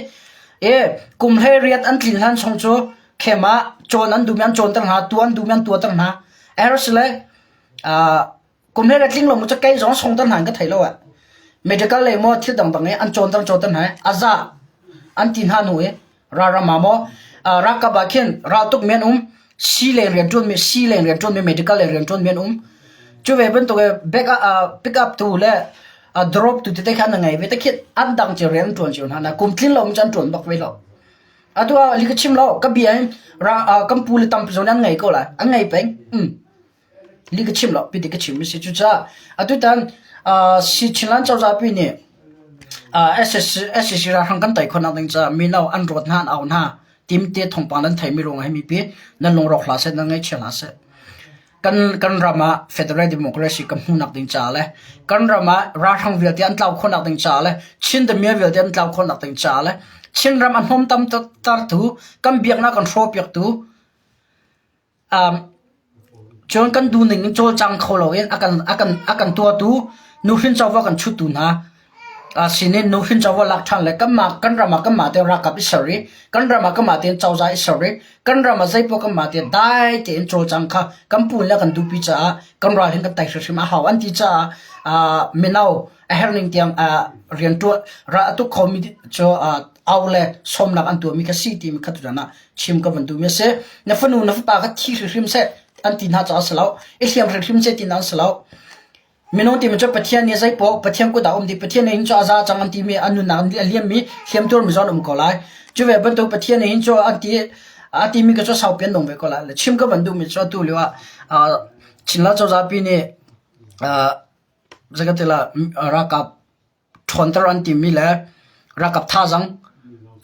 E kum 18 an tlin hlan chung cu khem ah cawn an duhmi an cawnter hna, tuah an duhmi an tuahter hna. Ers le kum hlei le tling lo mu cu kei zong songter hna in ka thei lo ah. Medical lei maw thil dangdang i an cawnter cawnter hna i a za an ti hna hnu i ralram ah maw ralkap ah khin raltuk mi an um sii lei rianṭuan mi sii lei rianṭuan mi medical lei rianṭuan mi an um. Cu ve bantuk i back up pick up tu le drop tu tete kha an ngei ve te khi an dang cio rian an ṭuan cio hna na kum tlin lo mi cu an ṭuan bak ve lo. Atu ah li ka chim lo ka bia in kan pu le tampi zong nih an ngei ko lai an ngei peng. Um. Li ka chim lo piti ka chim mi si. Cucaah atutan Chinland cozah pi nih SAC ralhrang kan tei khawhnak ding caah mino an rawt hna an au hna timte thawngpang nan theimi ruangah hi mipi nan lungrawk hlah seh nan ngaihchia hlah seh. Kan kan ram ah federal democracy kan hmuhnak ding caah le kan ram ah ralhrang vialte an tlau khawhnak ding caah le Chin damiah vialte an tlau khawhnak ding caah le Chinram a hnawmtam tartu kan biaknak kan hrawhpiaktu Cun kan duhning in cawlcang kho loin a kan tuahtu nuhrin covo a kan chuttu hna sinin nuhrin covo lak ṭhan le kanmah kan ram ah kanmah tein ralkap i ser i kan ram ah kanmah tein cozah i ser i kan ram ah zeipaoh kanmah tein dai tein cawlcang kha kan pu le kan duhpi caah kan ral hin kan tei hrimhrim a hau an ti caah mino a herhning tiang rianṭuan ral a tuk khomi cu au le sawmnak an tuahmi kha si timi kha tutan ah chim ka van duhmi a si. Na fanu na fapa kha thi hrimhrim seh an ti hna caah a si lo. I hliam hrimhrim seh ti hna an si lo. Minung timi cu Pathian nih zeipaoh Pathian kut ah um dih. Pathian nih hin cu a za cang an timi an nunnak a liammi hliamtuarmi zong an um ko lai. Cu ve bantuk Pathian nih hin cu an ti a timi ka cu saupi an nung ve ko lai. Le chim ka van duhmi cu atu lio ah Chinland cozah pi nih zeikatila ralkap ṭhawnter an timi le ralkap thazaang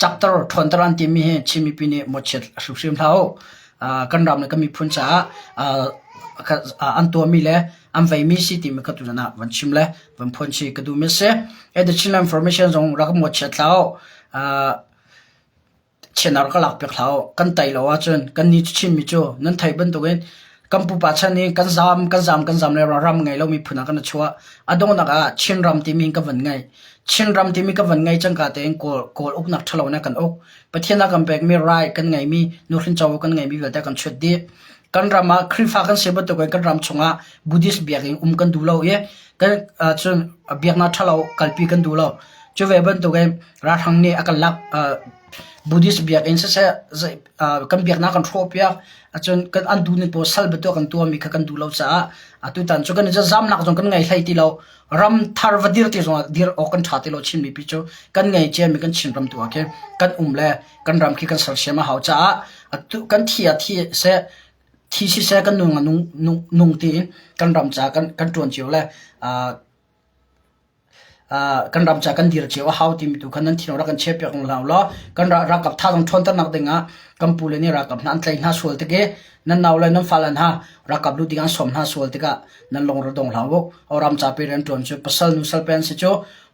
cakter ṭhawnter an timi hi Chin mipi nih mawhchiat hrimhrim hlah u. Kan ram le kan miphun caah an tuahmi le an veimi si timi kha tuzan ah van chim le van phuan chih ka duhmi a si. The Chinland Information zong rak mawhchiat hlah u. Chianar ka lakpiak hlah u. Kan tei lo ahcun kannih cu Chinmi cu nan theih bantukin kan pupa chan i kan zaam kan zaam kan zaam le ram ngei lo miphun ah kan i chuah. A donghnak ah Chinram timi ka van ngei. Chinram timi ka van ngei cangka tein Kawl, Kawl uknak ṭhalo nih a kan uk. Pathian a kan pekmi rai kan ngeimi, nuhrin covo kan ngeimi vialte a kan chut dih. Kan ram ah Khrihfa kan si bantukin kan ram chungah Buddhist biakinn um kan duh lo i kan cun biaknak ṭhalo kalpi kan duh lo. Cu ve bantukin ralhrang nih a kan lak Buddhist biakinn siseh kan biaknak kan hrawhpiak ahcun kan an duh ning pawl sal bantuk kan tuahmi kha kan duh lo caah atutan cu kan i zamnak zong kan ngei hlei ti lo. Ram thar va dir ti zongah dir awk kan ṭha ti lo Chin mipi cu kan ngei ciami kan Chin ram tu ah khin kan um le kan ram khi kan sersiam a hau caah atu kan thi ah thi seh thi siseh kan nung ah nung nung nung tiin kan ram caah kan kan ṭuan cio le kan ram ca kan dir cio a hau timi tu kha nan thinlung rak kan chiahpiak hna u law kan ralkap thazaang ṭhawnternak dingah kan pule nih ralkap hna an tlaih hna sual tik i nan naule nan fale hna ralkap lut ding an sawm hna sual tikah nan lungre dong hlah u. Ram ca pe rian ṭuan cu pasal nusal pe an si cu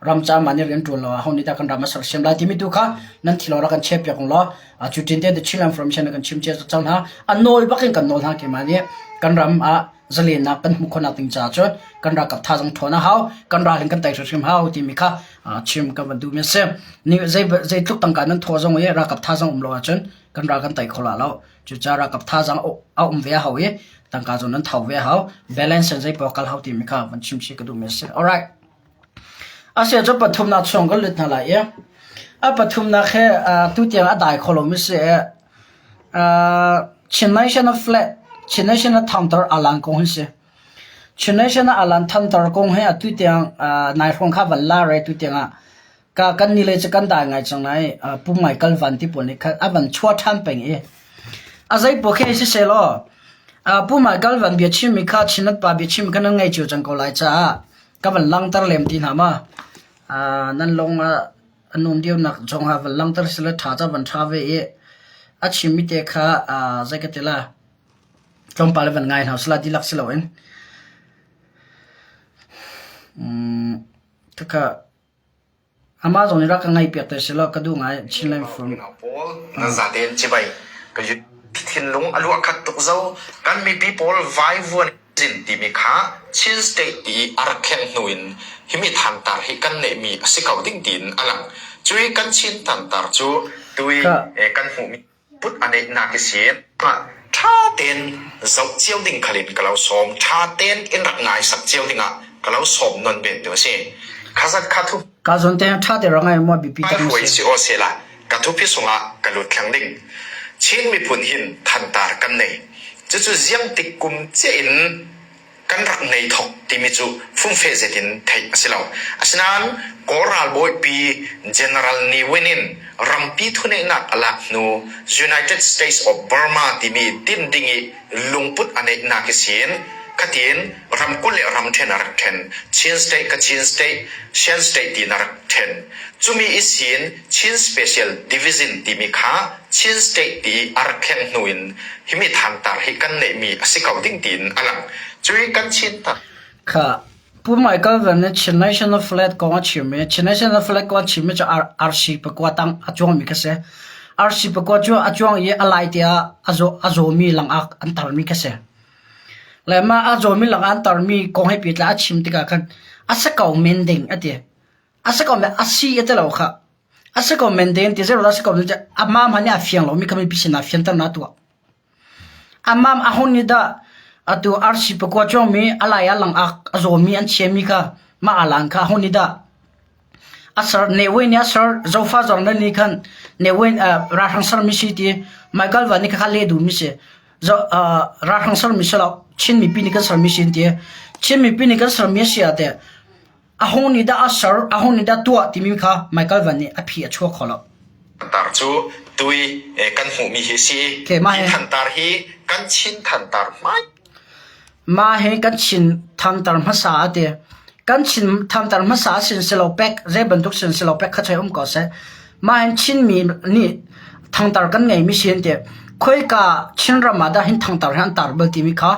ram ca mah nih rian ṭuan lo ah ho nih dah kan ram a sersiam lai timi tu kha nan thinlung rak kan chiahpiak u law cu ṭin te The Chinland Information kan chim cia cang hna. A nawl bak in kan nawl hna keimah nih kan ram ah zalennak kan hmuh khawhnak ding caah cun kan ralkap thazaang ṭhawn a hau, kan ral in kan tei hrimhrim hau timi kha chim ka van duhmi a si. Ni zei zeitluk tangka nan thawh zong i ralkap thazaang um lo ahcun kan ral kan tei kho la lo. Cucaah ralkap thazaang a um ve a hau i tangka zong nan tho ve a hau. Balance in zei paoh kal hau timi kha van chim chih ka duhmi a si. Alright. Asia cu pathumnak chung kan lut hna lai i a pathumnak he tutiang a dai kho lomi si i Chin Nation flag Chin Nation Thangtar alan kong hi si. Chin Nation alan Thangtar kong hi atu tiang nai hrawng kha van lar i tu tiang ah ka kan ni le cu kan dai ngai cang lai pum ngai kal van ti pawl nih khan a van chuah ṭhan peng i a zei paoh khi siseh law pu Mai Kal Van bia chimmi kha Chinat pa bia chimmi kha nan ngei cio cang ko lai caah ka van langhter lem ti hna ma nan lung a num deuhnak zong ah van langhter sile ṭha ca van ṭha ve i a chimmi te kha zei ka ti la tlawmpal van ngai hna usila dihlak si loin khakha amah zong nih rak ka ngaihpiak te selaw ka duh ngai Chinland Forum. Pawl nan zatein cibai ka thinlung a luah khat tuk zo kan mipi pawl vaivuan zin timi kha Chin State ti i a rak khenh hnu in himi thantar hi kan neihmi a si ko ding tiin a lang. Cui kan Chin thantar cu. Tui kan hmuhmi put a neihnak hi si. Ṭha tein zoh cio ding khal in ka lo sawm. Ṭha tein in rak ngai sak cio dingah ka lo sawm non ben tu a si. Khazat kha thu Ka zawn te ṭha te ra ngai maw bipi tak na si. Si aw la ka thupi sungah ka lut thlang ding. Chin miphun hin thantar kan nei. Cucu ziang tik kum cia in kan rak nei thok timi cu fumfe zet in theih a si lo. Asinain Kawl ralbawipi General Ne Win in rampi thuneihnak a lak hnu United States of Burma timi din ding i lungput a neihnak hi siin khatin ramkulh le ramṭhen a rak ṭhen. Chin State, Kachin State, Shan State tiin a rak ṭhen. Cumi i siin Chin Special Division timi kha Chin State ti i a rak thleng hnu in himi thantar hi kan neihmi a si ko ding tiin a lang. Cui kan Chin tak Kha Pu Michael Van nih Chin National Flag kong a chim i Chin National Flag kong a chimmi cu RC pakua tang a cuangmi kha si. RC pakua cu a cuang i a lai tiah a zawmi langak an tarmi kha si. Le mah a zawmi langak an tarmi kong he pehtlai a chim tikah khan a si ko men ding a ti. A si ko men a si a ti lo khah. A si ko men ding ti zei ruangah a si ko men ti amah hmanh nih a fiang lomi kha mipi sinah fianter na tuah. Amah aho nih dah atu arsi pakua cuangmi a lai ah langak a zawmi an chiami kha mah alan kha aho nih dah a ser Ne Win nih a ser Zofa zong nan nih khan Ne Win ralhrang sermi si ti Michael Van nih kha leh duhmi si. Ralhrang sermi si lo Chin mipi nih kan sermi si an ti. Chin mipi nih kan sermi a si ah teh Aho nih dah a ser, aho nih dah tuah timi kha Michael Van nih a phi a chuak kho lo. Thantar cu tui kan hmuhmi hi si. Okay, mah hi thantar hi kan Chin thantar hmai. Mah hi kan Chin thantar hmasa a ti. Kan Chin thantar hmasa sin silo pek zei bantuk sin silo pek kha chai um ko seh. Mah hin Chinmi nih thangtar kan ngeimi si an ti. Khoika Chin ram ah dah hin thangtar hi an tar bal timi kha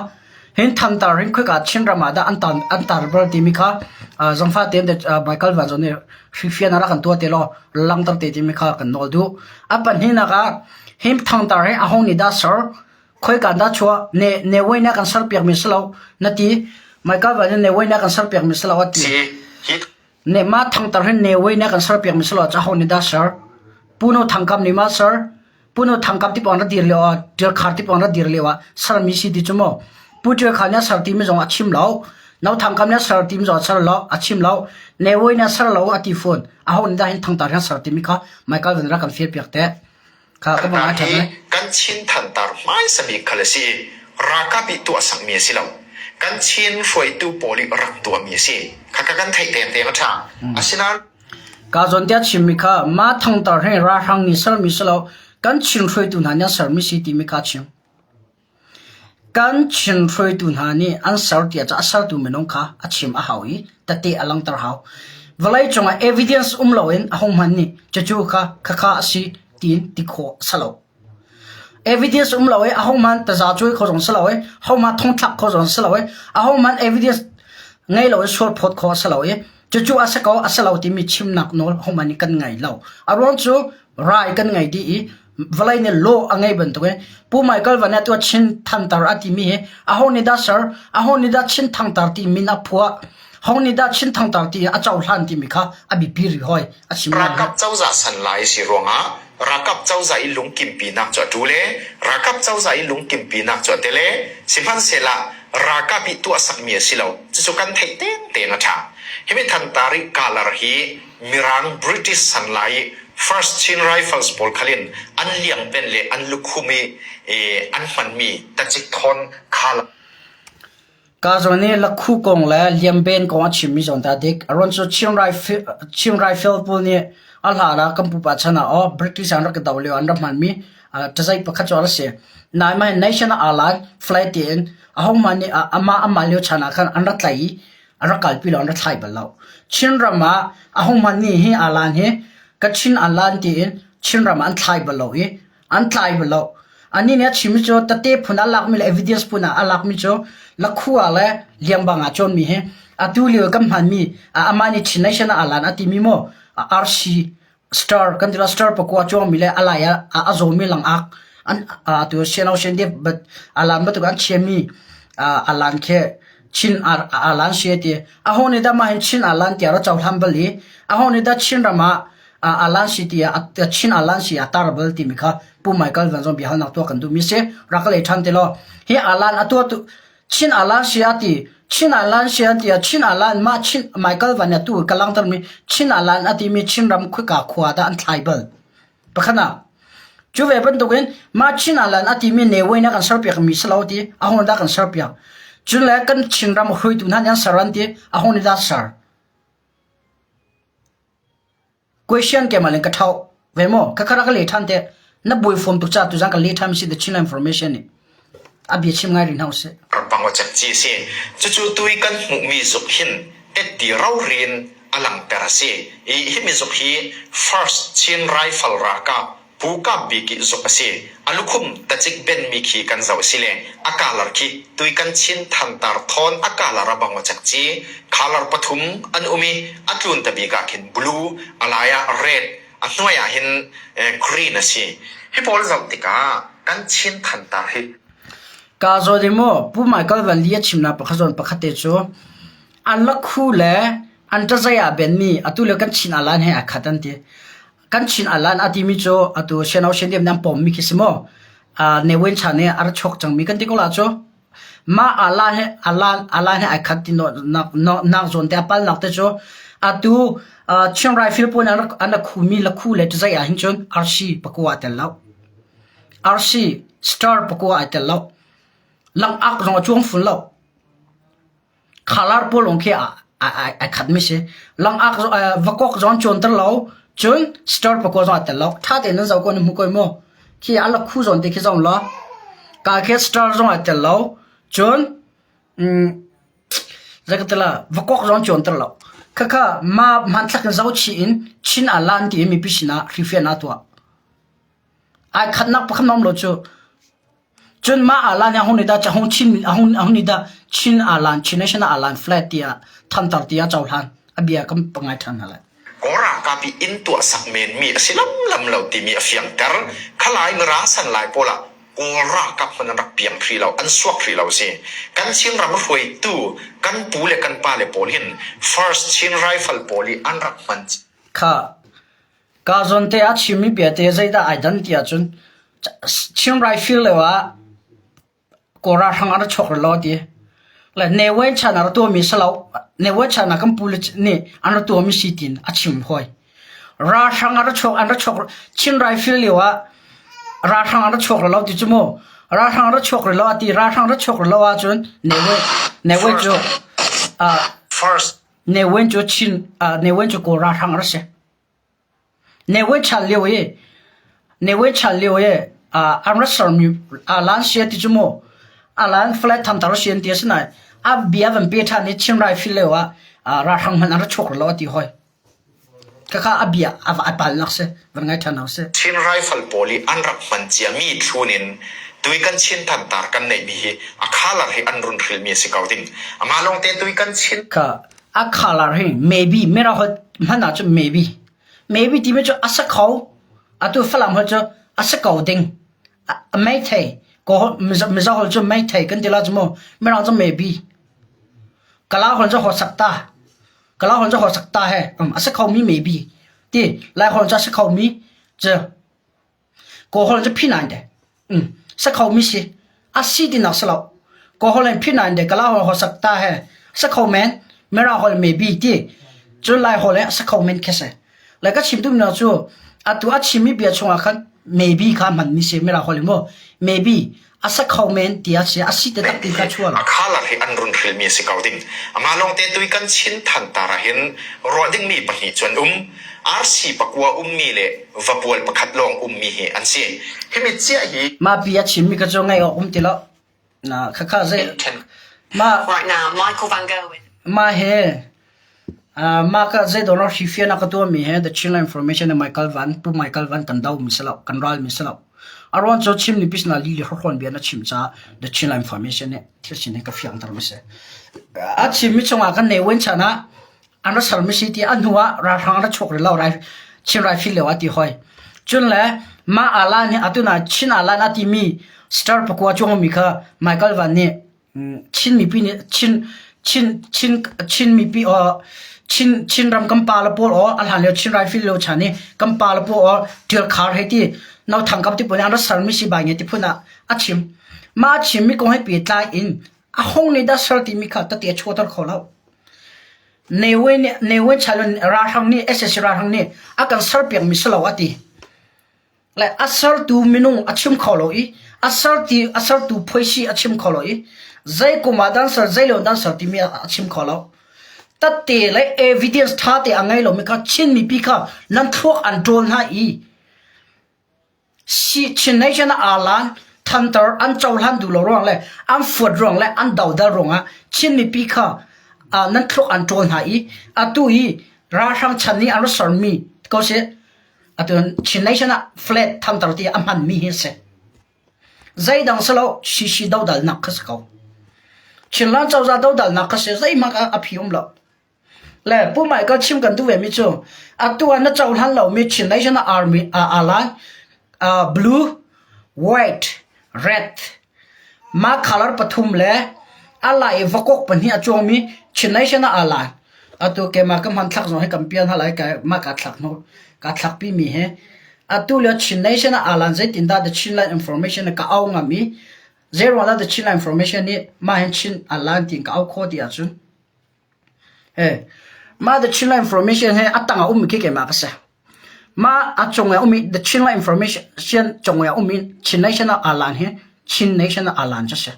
Hin thantar hin khoika Chinram ah dah an tan an tar bal timi kha zangfah tein Michael Van Zon nih hrifian a rak kan tuah te law langter te timi kha kan nawl duh. A pahnihnak ah hin thangtar hi aho nih dah ser khoika dah chuah ne ne wei na kan ser piak mi si lo na ti Michael Van nih ne wei na kan ser piak mi si lo a ti. Ne mah thangtar hin ne wei na kan ser piak mi si lo aho nih dah ser Puno thangkam nih ma ser Puno thangkam ti pawng ra dir lio ah ṭialkhar ti pawng ra dir lio ah sermi si ti cu mu. Pu Ṭialkhar nih a ser timi zong a chim lo. No thangkam nih a ser timi zong a ser lo, a chim lo. Ne Wai nih a ser lo a ti fawn. Aho nih dah hin thangtar hin a ser timi kha Michael van rak kan fial piak te. Kha ka bang a ṭhat hi kan Chin thantar hmaisa bik khal a si i ralkap i tuah sakmi a si lo. Kan Chin hruaitu pawl i rak tuahmi a si. Khakha kan theih teng teng a ṭha. Asinain Kaa zawn tiah chimmi kha mah thangtar hi ralhrang nih sermi si lo, kan Chin hruaitu hna nih an sermi si timi kha chim. Kan Chin hruaitu hna nih an ser tiah cun a sertu minung kha a chim a hau i tete a langhter hau. Vawleicung ah evidence um loin ahohmanh nih cucu kha khakha a si tiin ti khawh a si lo. Evidence um lo i ahohmanh taza cuai kho zong si lo i ahohmanh thongthlak kho zong si lo i ahohmanh evidence ngei lo i sualphawt khawh a si lo i cucu a si ko a si lo timi chimnak nawl ahohmanh nih kan ngei lo. A ruang cu rai kan ngei dih i vawlei nih law a ngei bantukin Pu Michael Van nih Chin Thantar a timi hi aho nih dah ser aho nih dah Chin Thangtar ti min a phuah ho nih dah Chin Thangtar ti a cohlan timi kha a biapi rih hoi a chim Ralkap cozah san lai si ruangah ralkap cozah i lungkimpinak cu a ṭul i ralkap cozah i lungkimpinak cu a tel i sihmanhsehlaw ralkap i tuahsakmi a si lo. Cucu kan theih tengteng a ṭha. Himi thantar i kalar hi Mirang British san lai i First Chin Rifles pawl khal in an liangpen le an lukhum i an hmanmi tacik thawn khala Ka zawn i lakhu kong le liamben kong a chimmi zawn ta dik. A ruang cu Chin Rifle, Chin Rifle pawl nih a hlan ah kan pupa chan ah aw British an rak i do lio an rak hmanmi ṭazai pakhat cu a rak si. Nain mah hi national airline flight tiin ahohmah nih amah amah lio chan ah khan an rak tlaih i an rak kalpi lo, an rak thlai bal lo. Chin ram ah ahohmah nih hi alan hi Kachin alan tiin Chin ram ah an thlai bal lo i An tlai bal lo. Anih nih a chimmi cu tete phun a lakmi le evidence phun ah a lakmi cu lakhua le liangbang ah cawnmi hi atu lio kan hmanmi amah nih Chin Nation ah alan a timi maw RC star kan ti la star pakua cuangmi le alai ah a zawmi langak an atu siano sian dep bat alan bantuk an chiami alan khe Chin alan si ti aho nih dah mah hin Chin alan tiah ra cohlan bal i aho nih dah Chin ram ah. Alan si tiah Chin Alan si a tar bal timi kha Pu Michael Van zong biahalnak tuah kan duhmi si. Rak ka lei ṭhan ti law. Hi Alan a tuah tu Chin Alan si a ti Chin Alan si an ti ah Chin Alan mah Chin Michael Van a tu ka langhter mi Chin Alan a timi Chinram khuika khua dah an thlai bal. Pakhat ah cu ve bantukin mah Chin Alan a timi Ne Win a kan serpiak mi si lo ti a hon dah kan serpiak. Cun le kan Chinram hruaitu hna nih an ser an ti a hon dah ser. Question keimah in ka ṭhauh ve maw? Khakha rak ka leh ṭhan te. Na buai fom tuk caah tuzaan ka leh ṭhan mi si The Chin Information nih. A bia chim ngai rih hna usih. Rampang cek ci si. Cucu tui kan hmuhmi zuk hin tetti rorin a langhter a si. I himi zuk hi First Chin Rifle ralkap Pu Kap Bik i zuk a si. A lukhum tacik benmi khi kan zoh si le a kalar khi tui kan Chin thantar thawn a kalar a bang cek ci. Kalar pathum an um i a tlun ta bik ah khin blue, a lai ah red, a hnuai ah hin green a si. Hi pawl zoh tikah kan Chin thantar hi Ka zawn i maw Pu Michael Van Li a chimnak pakhat zawn pakhat te cu an lakhu le an ṭazei ah benmi atu le kan Chin alan he aa khat an ti. Kan Chin alan a timi cu atu Siano Siandiam nih an pommi khi si maw? Ne Win chan i a ra chuak cangmi kan ti ko la cu. Mah alan he alan alan he ai khat ti nak nak zawn te a palnak te cu atu Chin Rifle pawl nih an rak khumi lakhu le ṭazei ah hin cun arsi pakua a tel lo. Arsi star pakua ai tel lo. Langak zong a cuang fun lo. Khalar pawl lawng khi ai khatmi si. Langak vakok zong an cuanter lo. Cun star pakua zong ai tel lo. Ṭha tein nan zoh ko nan hmu ko maw? Khi a lakhu zawn te khi zong law. Ka khi star zong ai tel lo. Cun Zeikatila vakok zong an cuanter lo. Khakha ma hmanthlak in zoh chih in Chin ah lan ti in mipi sinah hrifian aa tuah. Ai khatnak pakhat na um lo cu. Cun mah alan hi a hung nih dah hung Chin a hung a hung nih dah Chin alan Chin Nation alan flag tiah thantar tiah cohlan a bia kan pangai ṭhan hna lai. Kawl ralkap i inn tuahsak menmi a si lamlam lo timi a fiangter. Khalai Mirang san lai pawl ah Kawl ralkap hmanh an rak piang hrih lo, an suak hrih lo si. Kan Chinram hruaitu kan pu le kan pale pawl hin First Chin Rifle pawl i an rak hman Kha Ka zawnte ah chimmi biate zeidah ai dan ti ahcun Chin Rifle lio ah Kawl ralhrang an ra chuak rih lo ti. Le Ne Win chan ah ra tuahmi si lo. Ne Win chan ah kan pu le nih an ra tuahmi si tiin a chim hawi. Ralhrang an ra chuak an ra chuak Chin Rifle lio ah ralhrang an ra chuak rih lo ti cu mu. Ralhrang an ra chuak rih lo a ti. Ralhrang ra chuak rih lo ahcun Ne Win Ne Win cu First Ne Win cu Chin Ne Win cu Kawl ralhrang a ra si. Ne Win chan lio i Ne Win chan lio i an rak sermi alan sia ti cu mu alan flight thamtar si an ti a si nain a bia van pe ṭhan i Chin Rifle lio ah ralhrang hmanh an ra chuak lo a ti hoi. Khakha a bia a palnak si van ngai ṭhan hau si. Chin Rifle pawl i an rak hman ciami thlun in tui kan Chin thantar kan neihmi hi a khalar hi an run hrilmi a si ko ding. Amah lawngte tui kan Chin Kha a khalar hi maybe mera hot hman ahcun maybe maybe timi cu a sa kho atu Falam holh cu a sa ko ding a meithei ko Mizo holh cu meithei kan ti la cu mu Mirang cu maybe Kala holh cu ho sakta Kala holh cu ho sakta he a sa kho mi maybe ti Lai holh cu a sa kho mi cu Kawlholh cu phi nain de. Sa kho mi si. A si tinak si lo. Kawlholh in phi nain de Kala holh ho sak ta he sa kho men Mera holh maybe ti. Cun Lai holh he sa kho men khi si. Lai ka chim duhmi cu atu a chimmi bia chungah khan maybe kha hman mi si Mera holh in mu maybe a sa kho men ti a si a si te tak ti kha chua lo. A khalar hi an run hrilmi a si ko ding. Amah lawngte tui kan Chin thantar ah hin ruah dingmi pahnih cu an um. RC pakua ummi le vapual pakhat lawng ummi hi an si. Himi ciah hi Mah pi a chimmi ka cu ngaih awk um ti lo. Na khakha zei mah Right now, Michael Van Gerwen. mah he mah ka zei dawr hrifian a ka tuahmi he The Chin Information and Michael Van Pu Michael Van kan do mi si lo kan ral mi si lo. A ruang cu chim ni pisna li le hrawn bia na chim caah The Chin Information nih thil sin hi ka fiangter mi si. A chim mi chungah kan Ne Win chan ah an ra ser mi si ti a hnu ah ralhrang ra chuak rih lo rai Chin Rifle lio a ti hoi. Cun le mah alan hi atu na Chin alan a timi star pakua chuang mi kha Michael Van nih Chin mipi nih Chin Chin Chin Chin mipi aw. Chin Chinram kan pa le pawl aw a hlan lio Chin Rifle lio chan i kan pa le pawl aw Ṭial Khar hei ti No Thang Kap ti pawl nih an rak sermi si bai nge ti phun ah a chim. Mah a chimmi kong he pehtlai in a hong nih dah ser timi kha tete a chuahter kho lo. Ne Win nih Ne Win chan ralhrang nih SAC ralhrang nih a kan serpiakmi si lo a ti. Le a sertu minung a chim kho lo i a serti a sertu phoisi a chim kho lo i zei kum ah dan ser zei lo dan ser timi a chim kho lo. Tatte le evidence ṭha te a ngei lomi kha Chin mipi kha nan thluak an ṭawl hna i Chin Nation ah aa lan thantar an cohlan duh lo ruang le an fuat ruang le an dodal ruangah Chin mipi kha nan thluak an ṭawl hna i atu i ralhrang chan nih an rak sermi ko seh atu Chin Nation ah flat thantar ti a hmanmi hi a si. Zeidang si lo CC dodalnak kha si ko. Chinland cozah dodalnak kha si zeihmanh a phi um lo. Le Pu Michael chim kan duh vemi cu atu ah na cohlan lomi Chin National Army aa blue, white, red mah color pathum le a lai i vakok pahnih a cuangmi Chin National aa lai. Atu keimah ka hmanthlak zong hi kan pian hna lai kai mah kaa thlak hnu kaa thlakpi mi hi atu lio Chin National aa lan zeitindah The Chinland Information ka au ngam i zeiruang dah The Chinland Information nih mah hin Chin aa lan tiin ka au khawh ti ahcun Mah The Chinland Information hi a tang ah ummi khi keimah ka si. Mah a cung ah ummi The Chinland Information cung ah ummi Chin Nation ah aa lan hi Chin Nation ah aa lan cu a si.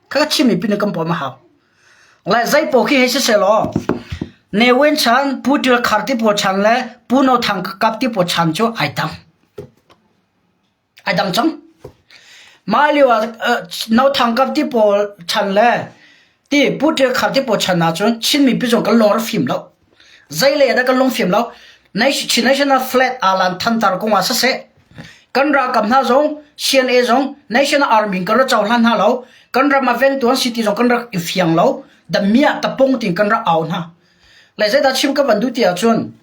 Khakha Chin mipi nih kan pawm a hau. Le zeipaoh khi hei siseh law Ne Win chan, Pu Ṭial Khar ti pawl chan le Pu No Thang Kap ti pawl chan cu ai dang. Ai dang cang. Mah lio ah No Thang Kap ti pawl chan le ti Pu Ṭial Khar ti pawl chan ahcun Chin mipi zong kan lung a rak fim lo. Zei lei ah dah kan lung fim lo? Chin National Flag aa thantar kong ah siseh, kan ralkap hna zong CNA zong National Army kan rak cohlan hna lo. Kan ram a vengtu an si ti zong kan rak i fiang lo. Damiah tapung tiin kan rak au hna. Le zeidah chim ka van duh ti ahcun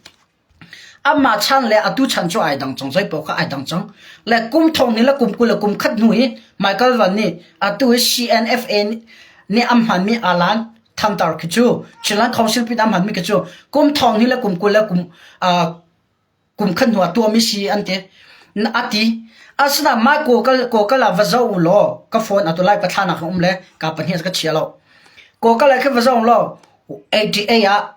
Amah chan le atu chan cu ai dang cang, zeipaoh kha ai dang cang. Le kum thong ni le kum 20 le kum khat hnu i Michael Van nih atu hi CNFA nih an hmanmi alan thantar khi cu Chinland Council pin an hmanmi khi cu kum thong ni le kum 20 le kum kum khat hnu ah tuahmi si an ti. A ti. Asinain mah Google ah va zoh u law ka phone atu lai ka thlanak um le ka pahnih ka chia lo. Google ah khin va zoh u law 88 ah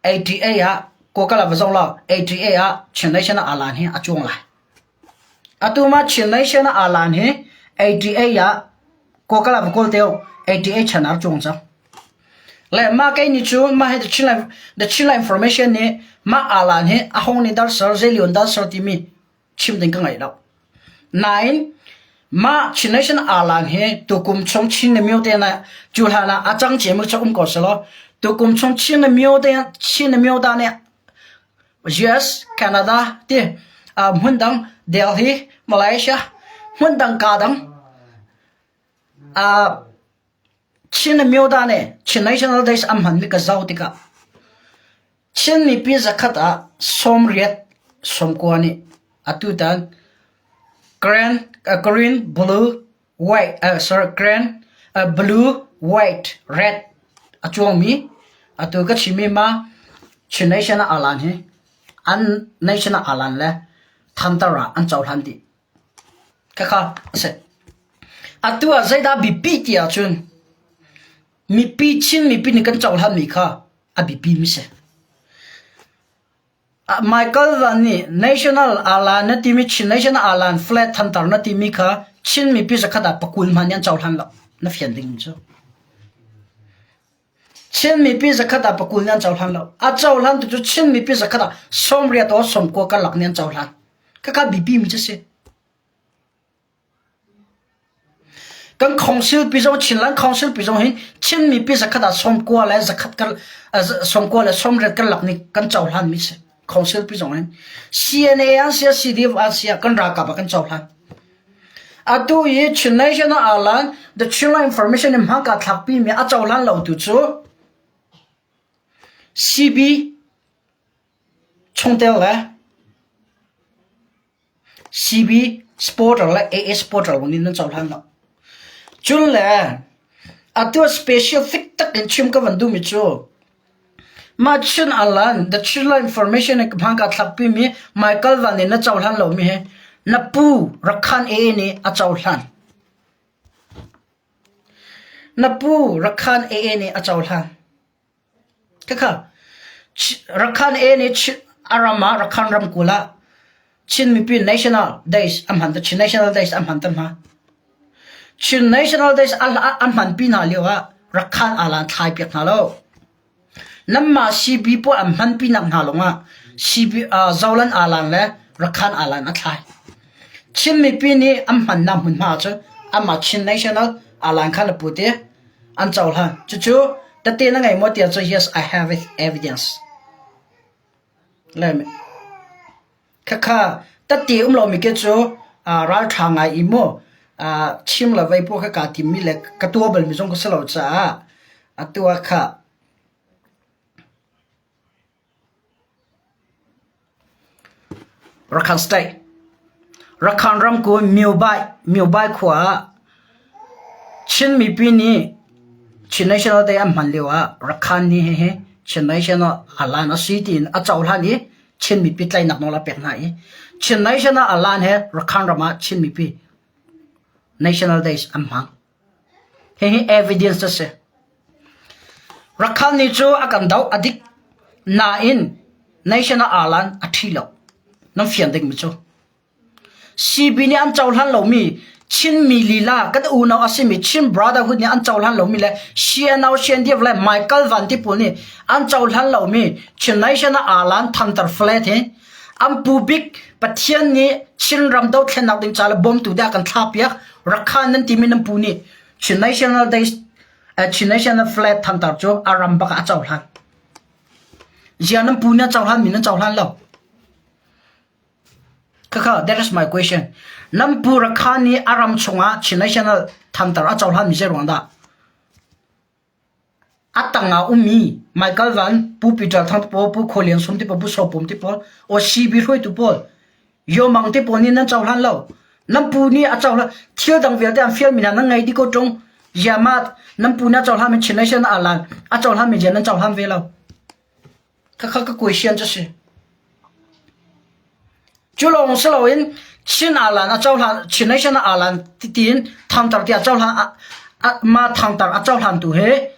ATA ah Google ah va zoh law ATA ah Chin Nation ah alan hi a cuang lai. Atu ma Chin Nation ah alan hi ATA ah Google ah va kawl teo ATA chan ah cuang cang. Le ma kei ni cu ma hi the Chin the Chin Information nih ma alan hi a hong ni dar sar zelion dar sar timi chim ding ka ngei lo. Nain mah Chin Nation alan hi tukum chung Chin le Myo te na cu hlan ah a cang cia mi cu um ko selaw tukum chung Chin le Myo te Chin le Myo ta nih US, Canada ti hmun dang Delhi, Malaysia hmun dang ka dang Chin le Myo ta nih Chin National Days an hman mi ka zoh tikah Chin mipi zakhat ah 80 90 nih atutan green, green, blue, white, sorry, green, blue, white, red a cuangmi atu ka chimmi ma Chin Nation ah aa lan hi an nation ah aa lan le thantar ah an cohlan dih. Khakha a si. Atu ah zeidah biapi ti ahcun mipi Chin mipi nih kan cohlanmi kha a biapi mi si. Michael Van nih National Alan na timi Chin National Alan flat thantar na timi kha Chin mipi zakhat ah pakul hmanh nih an cohlan lo. Na fian ding cu. Chin mipi zakhat ah pakul nih an cohlan lo. A cohlan tu cu Chin mipi zakhat ah 80 o 90 karlak nih an cohlan. Khakha biapi mi cu si. Kan council pi zong Chinland Council pi zong hi Chin mipi zakhat ah 90 le zakhat kar 90 le 80 karlak nih kan cohlan mi si. Council pi zong hin CNA an sia CDF an sia kan ralkap ah kan cohlan. Atu i Chin Nation ah alan the Chinland Information in hmangka thlakpi mi a cohlan lo tu cu CB chungtel le CB supporter le AA supporter lawng nih nan cohlan lo. Cun le atu special fik tak in chim ka van duhmi cu. Mah Chin Alan, The Chinland Information in hmaan kaa thlakpimi Michael Van nih na cohlan lomi hi na pu Rakhan AA nih a cohlan. Na pu Rakhan AA nih a cohlan. Khakha Rakhan AA nih a ram ah Rakhan ramkulh ah Chin mipi National Days a hman Chin National Days a hman te hna. Chin National Days a hmanpi hna lio ah Rakhan alan thlai piak hna lo. Nanmah CB pawl an hmanpi nak hna lawngah CB Zolan alan le Rakhan alan a thlai. Chin mipi nih an hmannak hmunhma ahcun anmah Chin National alan kha na put i an cohlan. Cucu tete na ngei maw tiah cun yes I have it evidence. Le Khakha tette um lomi khi cu ralṭha ngai i mu chim le vei pawl kha kaa timmi le ka tuah balmi zong ka si lo caah atu ah khah Rakhine State Rakhine ramkulh Myobai khua ah Chin mipi nih Chin National Day an hman lio ah Rakhine nih hihi Chin National alan a si tiin a cohlan i Chin mipi tlaihnak nawl a pek hna i Chin National alan he Rakhine ram ah Chin mipi National Days an hmang. Hihi evidence a si. Rakhine nih cu a kan doh a dik nain National alan a ṭhi lo. Nan fian dingmi cu. CB nih an cohlan lomi Chinmi lila kan unau a simi Chin Brotherhood nih an cohlan lomi le CNO, CNDF le Michael Van ti pawl nih an cohlan lomi Chin Nation ah aalan thantar flat hi an pu bik Pathian nih Chin ram dothlennak ding ca le bawmtu deh a kan thlahpiak Rakhan nan timi nan pu nih Chin National Day Chin National Flag thantar cu a ram bak ah a cohlan. Zia nan pu nih a cohlan mi nan cohlan lo. Khakha, that is my question. Nan pu Rakha nih a ram chungah Chin National thantar a cohlanmi zei ruang dah? A tang ah ummi Michael Van, Pu Peter Thang pawl, Pu Khaw Lian Sum ti pawl, Pu Saw Pum ti pawl, o CB hruaitu pawl, Yo Mang ti pawl nih nan cohlan lo. Nan pu nih a cohlan. Thil dang vialte an fialmi hna nan ngei dih ko ṭung. Ziahmah nan pu nih a cohlanmi Chin Nation a lan, a cohlanmi zia nan cohlan ve lo. Khakha ka question cu si. Cu lawng si loin Chin alan a cohlan Chin Nation a alan tiin thangtar tiah cohlan ma thangtar a cohlan tu hi